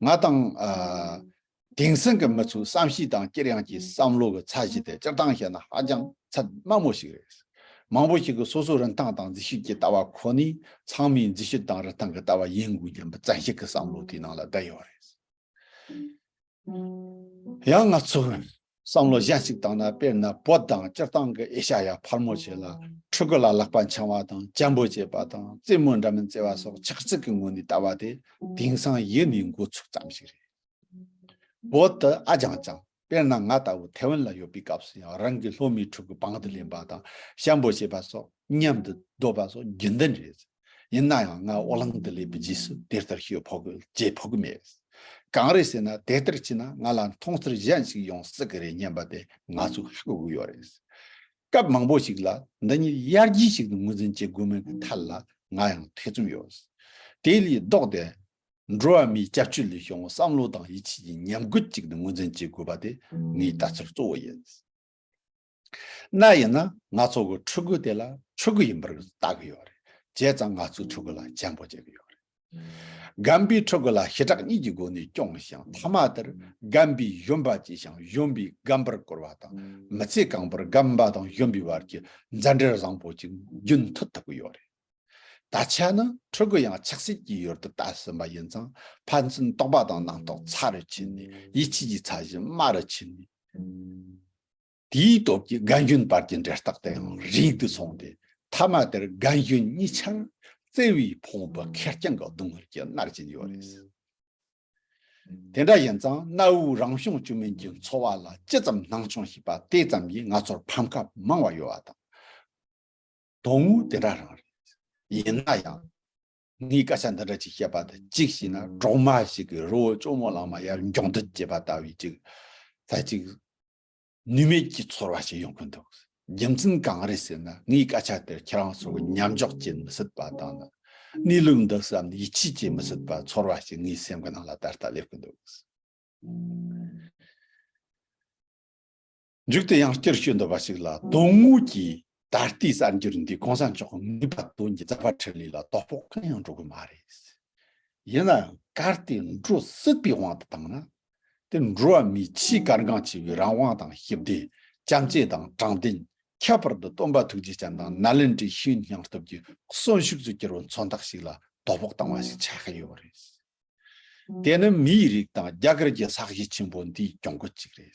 ང་དང་ཨ་དེང་སང་གི་མི་ཚོའི་བསམ་ཤེས་དང་དཀྱེལ་ཡངས་ཀྱི་བསམ་བློ་གི་ཚད་གཞི་དེ་སྤྱིར་བཏང་བཤད་ན་ཧ་ཅང་ཚད་དམའ་མོ་ཞིག་རེད། མང་པོ་ཞིག་གིས་སོ་སོའི་རིན་ཐང་དང་མཛེས་དཔྱོད་ཀྱི་ལྟ་བ་ཁོ་ནས་ཚང་མའི་མཛེས་དཔྱོད་དང་རིན་ཐང་གི་ལྟ་བ་ཡིན་དགོས་སྙམ་པའི་བཙན་ཤེད་ཀྱི་བསམ་བློ་དེའི་ནང་ལ་བསྡད་ཡོད་རེད། ཡང་ང་ཚོས་བསམ་བློ་གཞན་ཞིག་བཏང་ན། དཔེར་ན་བོད་དང་སྤྱིར་བཏང་གི་ཨེ་ཤ་ཡ་ཕལ་མོ་ཆེ་ལ་ཕྲུ་གུ་ལ་ལག་པ་འཆང་བ་དང་། གཅེན་པོ་བྱེད་པ་དང་། རྩེད་མོ་འདྲ་མིན་རྩེ་བ་སོགས་ཆགས་སྲེད་ཀྱི་ངོས་ནས་ལྟ་བ་དེ་དེང་སང་ཡུལ་ནས་འགོ་ཚུགས་ཙམ་ཞིག་རེད། བོད་དུ་ཨ་ཅང་ཅང་། དཔེར་ན་ང་ལྟ་བུ་ཐེ་ཝན་ལ་ཡོད་པའི་སྐབས་སུ་ཡང་རང་གི་སློབ་མའི་ཕྲུ་གུ་པང་དུ་ལེན་པ་དང་། གཅེན་པོ་བྱེད་པ་སོགས་མཉམ་དུ་སྡོད་པ་སོགས་རྒྱུན་ལྡན་རེད། ཡིན་ན་ཡང་ང་ཨོ་གླིང་དུ་སླེབས་པའི་རྗེས་སུ་དེ་ལྟར་བྱེད་ཕོད་ཀྱི་བྱེད་ཕོད་ཀྱི་མེད། གང་རེད་ཟེར་ན། དེ་ལྟར་བྱས་ན་ང་ལ་མཐོང་ཚུལ་གཞན་ཞིག་ཡོང་སྲིད་ཀྱི་རེད་སྙམ་པ་དེ་ང་ཚོས་ཧ་གོ་གི་ཡོད་རེད། སྐབས་མང་པོ་ཞིག་ལ་འདི་ཉིད་ཡར་རྒྱས་ཤིག་ཏུ་ངོས་འཛིན་བྱེད་དགོས་མིན་གྱི་ཐད་ལ་ང་ཡང་ཐེ་ཚོམ་ཡོད། དེ་ལས་ལྡོག་སྟེ། འགྲོ་བ་མིའི་སྐྱབས་བཅོལ་ལས་བྱུང་བའི་བསམ་བློ་དང་ཡིད་ཆེས་ཀྱི་ཉམས་རྒུད་ཅིག་ཏུ་ངོས་འཛིན་བྱེད་དགོས་པ་དེ་ངའི་ལྟ་ཚུལ་གཙོ་བོ་ཡིན། ན་ཡིན་ན་ང་ཚོ་གི་ཕྲུ་གུ་དེ་ལ་ཕྲུ་གུ་ཡིན་པར་ལྟ་གི་ཡོད་རེད། བྱས་ཙང་ང་ཚོའི་ཕྲུ་གུ་ལ་གཅེན་པོ་བྱེད་གི་ཡོད་རེད། རྒན་པས་ཕྲུ་གུ་ལ་ཞེ་དྲག་གཉིས་ཀྱི་སྒོ་ནས་སྐྱོང་ཞིང་། ཐ་མ་དེར་རྒན་པས་གཞོན་པ་བྱས་ཤིང་། གཞོན་པས་རྒན་པར་བསྐུར་བ་དང་། མི་ཚེ་གང་བོར་རྒན་པ་དང་གཞོན་པའི་བར་གྱི་མཛའ་འབྲེལ་བཟང་པོ་ཅིག་རྒྱུན་མཐུད་ཐུབ་ཀྱི་ཡོད་རེད། ད་ཆ་ནི་ཕྲུ་གུ་ཡང་ཆགས་སྲེད་ཀྱི་ཡུལ་དུ་ལྟ་ཟིན་པ་ཡིན་ཙང་། ཕན་ཚུན་དོགས་པ་དང་རྣམ་རྟོག་ཚ་རུ་ཕྱིན་ནས། ཡིད་ཆེས་ཀྱི་ཚད་གཞི་དམའ་རུ་ཕྱིན་ནས། དེའི་སྟོབས་ཀྱིས་རྒན་གཞོན་བར་གྱི་འབྲེལ་ཐག་དེའང་རིང་དུ་སོང་སྟེ། ཐ་མ་དེར་རྒན་གཞོན་གཉིས་ཆར་བརྩེ་བའི་ཕུང་པོ་ཁེར་རྐྱང་གི་སྡུག་བསྔལ་གྱིས་མནར་གྱིན་ཡོད་རེད། དེ་འདྲ་ཡིན་ཙང་གནའ་བོའི་རང་བྱུང་བཅོས་མིན་གྱི་འཚོ་བ་ལ་ཅི་ཙམ་སྣང་ཆུང་བྱས་པ་དེ་ཙམ་གྱིས་ང་ཚོར་ཕམ་ཁ་མང་བ་ཡོད་པ་དང་། དོན་དངོས་དེ་འདྲ་རང་རེད། ཡིན་ན་ཡང་། ངས་སྐད་ཆ་འདི་འདྲ་ཅིག་བཤད་པ་དེ་གཅིག་བྱས་ན་གྲོག་མ་ཞིག་གིས་རི་བོ་ཇོ་མོ་གླང་མ་ཡར་མགྱོགས་འདེད་བྱེད་པ་ལྟ་བུའི་ཅིག་ད་ཅིག་ནུས་མེད་ཀྱི་ཚོར་བ་ཞིག་ཡོང་གི་འདུག། རྒྱུ་མཚན་གང་རེད་ཟེར་ན། ངའི་སྐད་ཆ་དེར་ཁྱེད་རང་ཚོ་གི་མཉམ་འཇོག་བྱེད་མི་སྲིད་པ་དང་། གནས་ལུགས་འདི་བསམ་ནས་ཡིད་ཆེས་བྱེད་མི་སྲིད་པ་ཚོར་བ་ཞིག་ངའི་སེམས་ཀྱི་ནང་ལ་ད་ལྟ་སླེབས་ཀྱི་འདུག། མཇུག་ཏུ་ཡང་བསྐྱར་ཞུ་འདོད་པ་ཞིག་ལ། དོན་དངོས་ཀྱི་ད་ལྟའི་གསར་འགྱུར་འདིས་གོང་ས་མཆོག་གི་ངེས་པར་དོན་གྱི་རྩ་བ་འཕྲིན་ལས་ལ་དོ་ཕོག་གང་ཡང་འགྲོ་གི་མ་རེད། ཡིན་ནའང་གལ་ཏེ་འགྲོ་སྲིད་པའི་དབང་དུ་བཏང་ན། དེ་འགྲོ་བ་མིའི་ཆེས་གལ་འགངས་ཆེ་བའི་རང་དབང་དང་ཞི་བདེ། བྱམས་བརྩེ་དང་དྲང་བདེན། ཁྱད་པར་དུ་སྟོན་པ་ཐུགས་རྗེ་ཅན་དང་ནཱ་ལེནྡྲའི་ཤེས་ཡོན་སྙིང་སྟོབས་ཀྱི་གསོན་ཤུགས་སུ་གྱུར་བའི་མཚོན་རྟགས་ཤིག་ལ་ དོ་ཕོག་བཏང་བ་ཞིག་ཆགས་ཀྱི་ཡོད་རེད། དེ་ནི་མིའི་རིགས་དང་རྒྱ་གར་གྱི་ས་གཞི་ཆེན་པོ་འདིའི་གྱོང་གུད་ཅིག་རེད།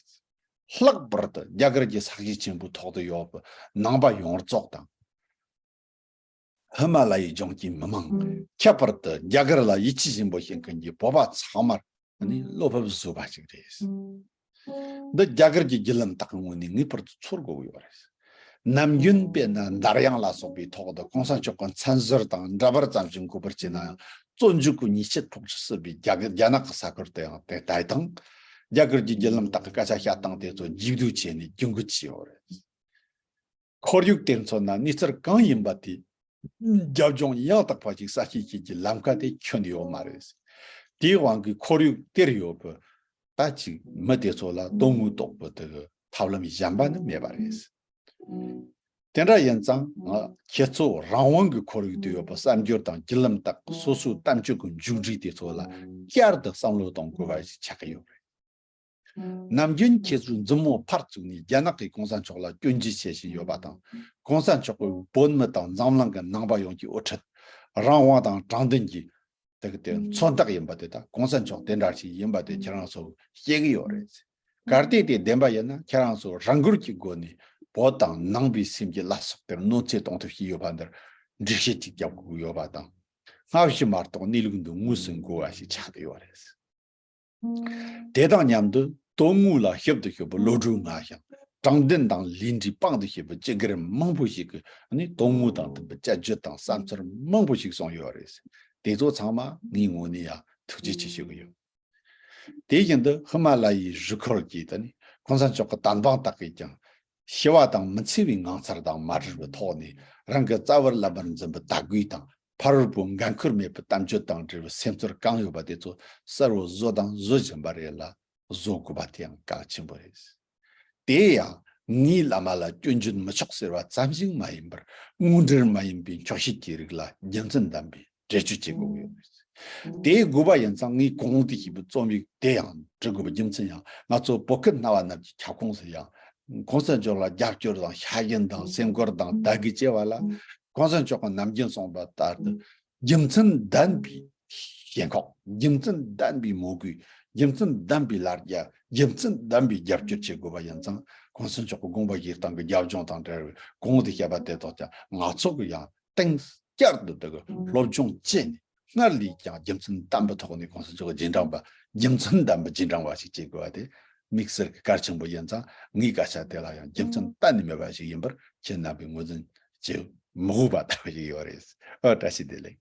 ལྷག་པར་དུ་རྒྱ་གར་གྱི་ས་གཞི་ཆེན་པོའི་ཐོག་ཏུ་ཡོད་པའི་ནང་པ་ཡོངས་རྫོགས་དང་། ཧི་མ་ལ་ཡའི་ལྗོངས་ཀྱི་མི་མང་། ཁྱད་པར་དུ་རྒྱ་གར་ལ་ཡིད་ཆེས་ཆེན་པོ་བྱེད་མཁན་གྱི་བོད་པ་ཚང་མར་ནི་བློ་ཕམ་བཟོས་པ་ཞིག་རེད། འདི་རྒྱ་གར་གྱི་བརྒྱུད་ལམ་དག་གི་ངོས་ནས་ངེས་པར་དུ་ཚོར་དགོས་ཀྱི་ཡོད་རེད། ནམ་རྒྱུན་དཔེར་ན་འདར་དབྱངས་ལ་སོགས་པའི་ཐོག་ཏུ་གོང་ས་མཆོག་གི་མཚན་ཟུར་དང་འདྲ་པར་ཙམ་ཞིག་འགོད་པར་བྱས་ན་ཡང་། བཙོན་འཇུག་གི་ཉེས་ཆད་ཕོག་སྲིད་པའི་རྒྱ་གར་རྒྱ་ནག་གི་ས་ཁུལ་དུ་ཡང་དེ་ལྟ་སྟངས། རྒྱ་གར་གྱི་བརྒྱུད་ལམ་དག་གི་སྐད་ཆ་བཤད་སྟངས་དེ་ཚོ་རྒྱུག་རྡེའུ་བྱས་ནས་རྒྱུན་འགོད་བྱས་ཡོད་རེད། ཁོར་ཡུག་དེར་མཚོན་ན་གནས་ཚུལ་གང་ཡིན་པ་དེ་རྒྱབ་ལྗོངས་ཡང་དག་པ་ཞིག་གསལ་བཤད་བྱེད་ཀྱི་ལམ་ཁ་དེ་ཁྱོན་ནས་ཡོད་མ་རེད། དེའི་དབང་གིས་ཁོར་ཡུག་དེར་ཡོད་པའི་ད་ཅིག་མི་དེ་ཚོ་ལ་དོན་དངོས་རྟོགས་པའི་དེ་གི་ཐབས་ལམ་གཞན་པ་ནི་མེད་པ་རེད། དེ་འདྲ་ཡིན་ཙང་ང་ཁྱེད་ཚོ་རང་དབང་གི་ཁོར་ཡུག་དུ་ཡོད་པའི་གསར་འགྱུར་དང་བརྒྱུད་ལམ་དག་སོ་སོའི་གཏམ་བརྗོད་ཀྱི་མཇུག་འབྲས་དེ་ཚོ་ལ་བསྐྱར་དུ་བསམ་བློ་གཏོང་དགོས་པ་ཞིག་ཆགས་ཀྱི་ཡོད་རེད། ནམ་རྒྱུན་ཁྱེད་ཚོའི་མཛུབ་མོ་ཕར་བཙུགས་ནས་རྒྱ་ནག་གིས་གོང་ས་མཆོག་ལ་སྐྱོན་བརྗོད་བྱེད་བཞིན་ཡོད་པ་དང་། གོང་ས་མཆོག་གི་བོད་མི་དང་འཛམ་གླིང་གི་ནང་པ་ཡོངས་ཀྱི་དབུ་ཁྲིད་རང་དབང་དང་དྲང་བདེན་གྱི་དེ་གི་དེ་མཚོན་རྟགས་ཡིན་པ་དེ་དག་གོང་ས་མཆོག་དེ་འདྲ་ཞིག་ཡིན་པ་དེ་ཁྱེད་རང་ཚོ་ཤེས་ཀྱི་ཡོད་རེད། གལ་ཏེ་དེ་བདེན་པ་ཡིན་ན་ཁྱེད་རང་ཚོ་རང་འགུལ་གྱི་སྒོ་ནས་བོད་དང་ནང་པའི་སེམས་ཀྱི་བླ་སྲོག་དེར་གནོད་འཚེ་གཏོང་ཐབས་ཤིག་ཡོད་པ་འདིར་འགྲེལ་བཤད་ཅིག་རྒྱབ་དགོས་ཀྱི་ཡོད་པ་དང་། སྔ་ཕྱི་མ་གཏོགས་གནས་ལུགས་འདི་དངོས་སུ་འགོ་བ་ཞིག་ཆགས་ཀྱི་ཡོད་རེད། དེ་དང་མཉམ་དུ་དོན་དངོས་ལ་ཞིབ་ཏུ་ཞུགས་པའི་བློ་གྲོས་མངའ་ཞིང་། དྲང་བདེན་དང་ལས་འབྲས་དཔང་དུ་བྱས་པའི་སྤྱི་སྒེར་མང་པོ་ཞིག་གིས་ནི་དོན་དངོས་དང་མཐུན་པའི་དཔྱད་བརྗོད་དང་བསམ་ཚུལ་མང་པོ་ཞིག་གསུངས་ཡོད་རེད། དེ་ཚོ་ཚང་མ་ངའི་ངོས་ནས་ཡང་ཐུགས་རྗེ་ཆེ་ཞུ་གི་ཡོད། དེ་བཞིན་དུ་ཧི་མ་ལ་ཡའི་རི་ཁུལ་གྱི་དེ་ནི་གོང་ས་མཆོག་གི་དམ་པ་དག་གིས་ཀྱང་ཞི་བ་དང་མི་འཚེ་བའི་ངང་ཚུལ་དང་མ་བྲལ་བའི་ཐོག་ནས་རང་གི་རྩ་བར་བླ་མར་འཛིན་པའི་དད་གུས་དང་། ཕ་རོལ་པོ་འགན་ཁུར་མེད་པའི་གཏམ་བརྗོད་དང་འབྲེལ་བའི་སེམས་ཚོར་གང་ཡོད་པ་དེ་ཚོ་གསལ་བོ་བཟོ་དང་བཟོ་བཞིན་པ་རེད་ལ། བཟོ་དགོས་པ་དེ་ཡང་གལ་ཆེན་པོ་རེད། དེ་ཡང་ངའི་བླ་མ་ལ་སྐྱོན་བརྗོད་མི་ཆོག་ཟེར་བ་ཙམ་ཞིག་མ་ཡིན་པར། དངོས་འབྲེལ་མ་ཡིན་པའི་འཁྱོག་བཤད་ཀྱི་རིགས་ལ་རྒྱུ་མཚན་ལྡན་པའི་འགྲེལ་བརྗོད་བྱེད་དགོས་ཀྱི་ཡོད་རེད། དེའི་དགོས་པ་ཡིན་ཙང་ངས་གོང་དུ་ཞུས་པའི་རྩོམ་ཡིག་དེ་ཡང་འབྲི་དགོས་པའི་རྒྱུ་མཚན་ཡང་། ང་ཚོ་བོད་ཁུལ་སྣ་བ་རྣམས་ཀྱི་ཁྱབ་ཁོངས་སུ་ཡང་གོང་ས་མཆོག་ལ་རྒྱབ་སྐྱོར་དང་ཤ་ཞེན་དང་སེམས་ཁུར་དང་དད་གུས་བྱེད་པ་ལ། གོང་ས་མཆོག་གིས་ནམ་རྒྱུན་གསུངས་པ་ལྟར་དུ་རྒྱུ་མཚན་ལྡན་པའི་ཞེན་ཁོག་རྒྱུ་མཚན་ལྡན་པའི་མོས་གུས། རྒྱུ་མཚན་ལྡན་པའི་ལ་རྒྱ། རྒྱུ་མཚན་ལྡན་པའི་རྒྱབ་སྐྱོར་བྱེད་དགོས་པ་ཡིན་ཙང་། གོང་ས་མཆོག་གི་དགོངས་པ་བཞེས་སྟངས་ཀྱི་རྒྱབ་ལྗོངས་དང་འབྲེལ་བའི་གོང་དུ་བཤད་པ་དེ་དག་ཀྱང་ང་ཚོ་གི་ཡང་གཏིང་བསྐྱར་དུ་དེ་གི་སློབ་སྦྱོང་བྱས་ནས། སྔར་ལས་ཀྱང་རྒྱུ་མཚན་ལྡན་པའི་ཐོག་ནས་གོང་ས་མཆོག་གི་རྗེས་འབྲང་པ། རྒྱུ་མཚན་ལྡན་པའི་རྗེས་འབྲང་བ་ཞིག་བྱེད་དགོས་པ་དེ་དམིགས་བསལ་གྱི་གལ་ཆེན་པོ་ཡིན་ཙང་། ངའི་སྐད་ཆ་དེ་ལ་ཡང་རྒྱུ་མཚན་གཏན་ནས་མེད་པ་ཞིག་ཡིན་པར་ཁྱེད་རྣམ་པས་ངོས་འཛིན་བྱེད་མི་དགོས་པ་ལྟ་བུ་ཞིག་ཡོད་རེད། ཨོ། བཀྲ་ཤིས་བདེ་ལེགས།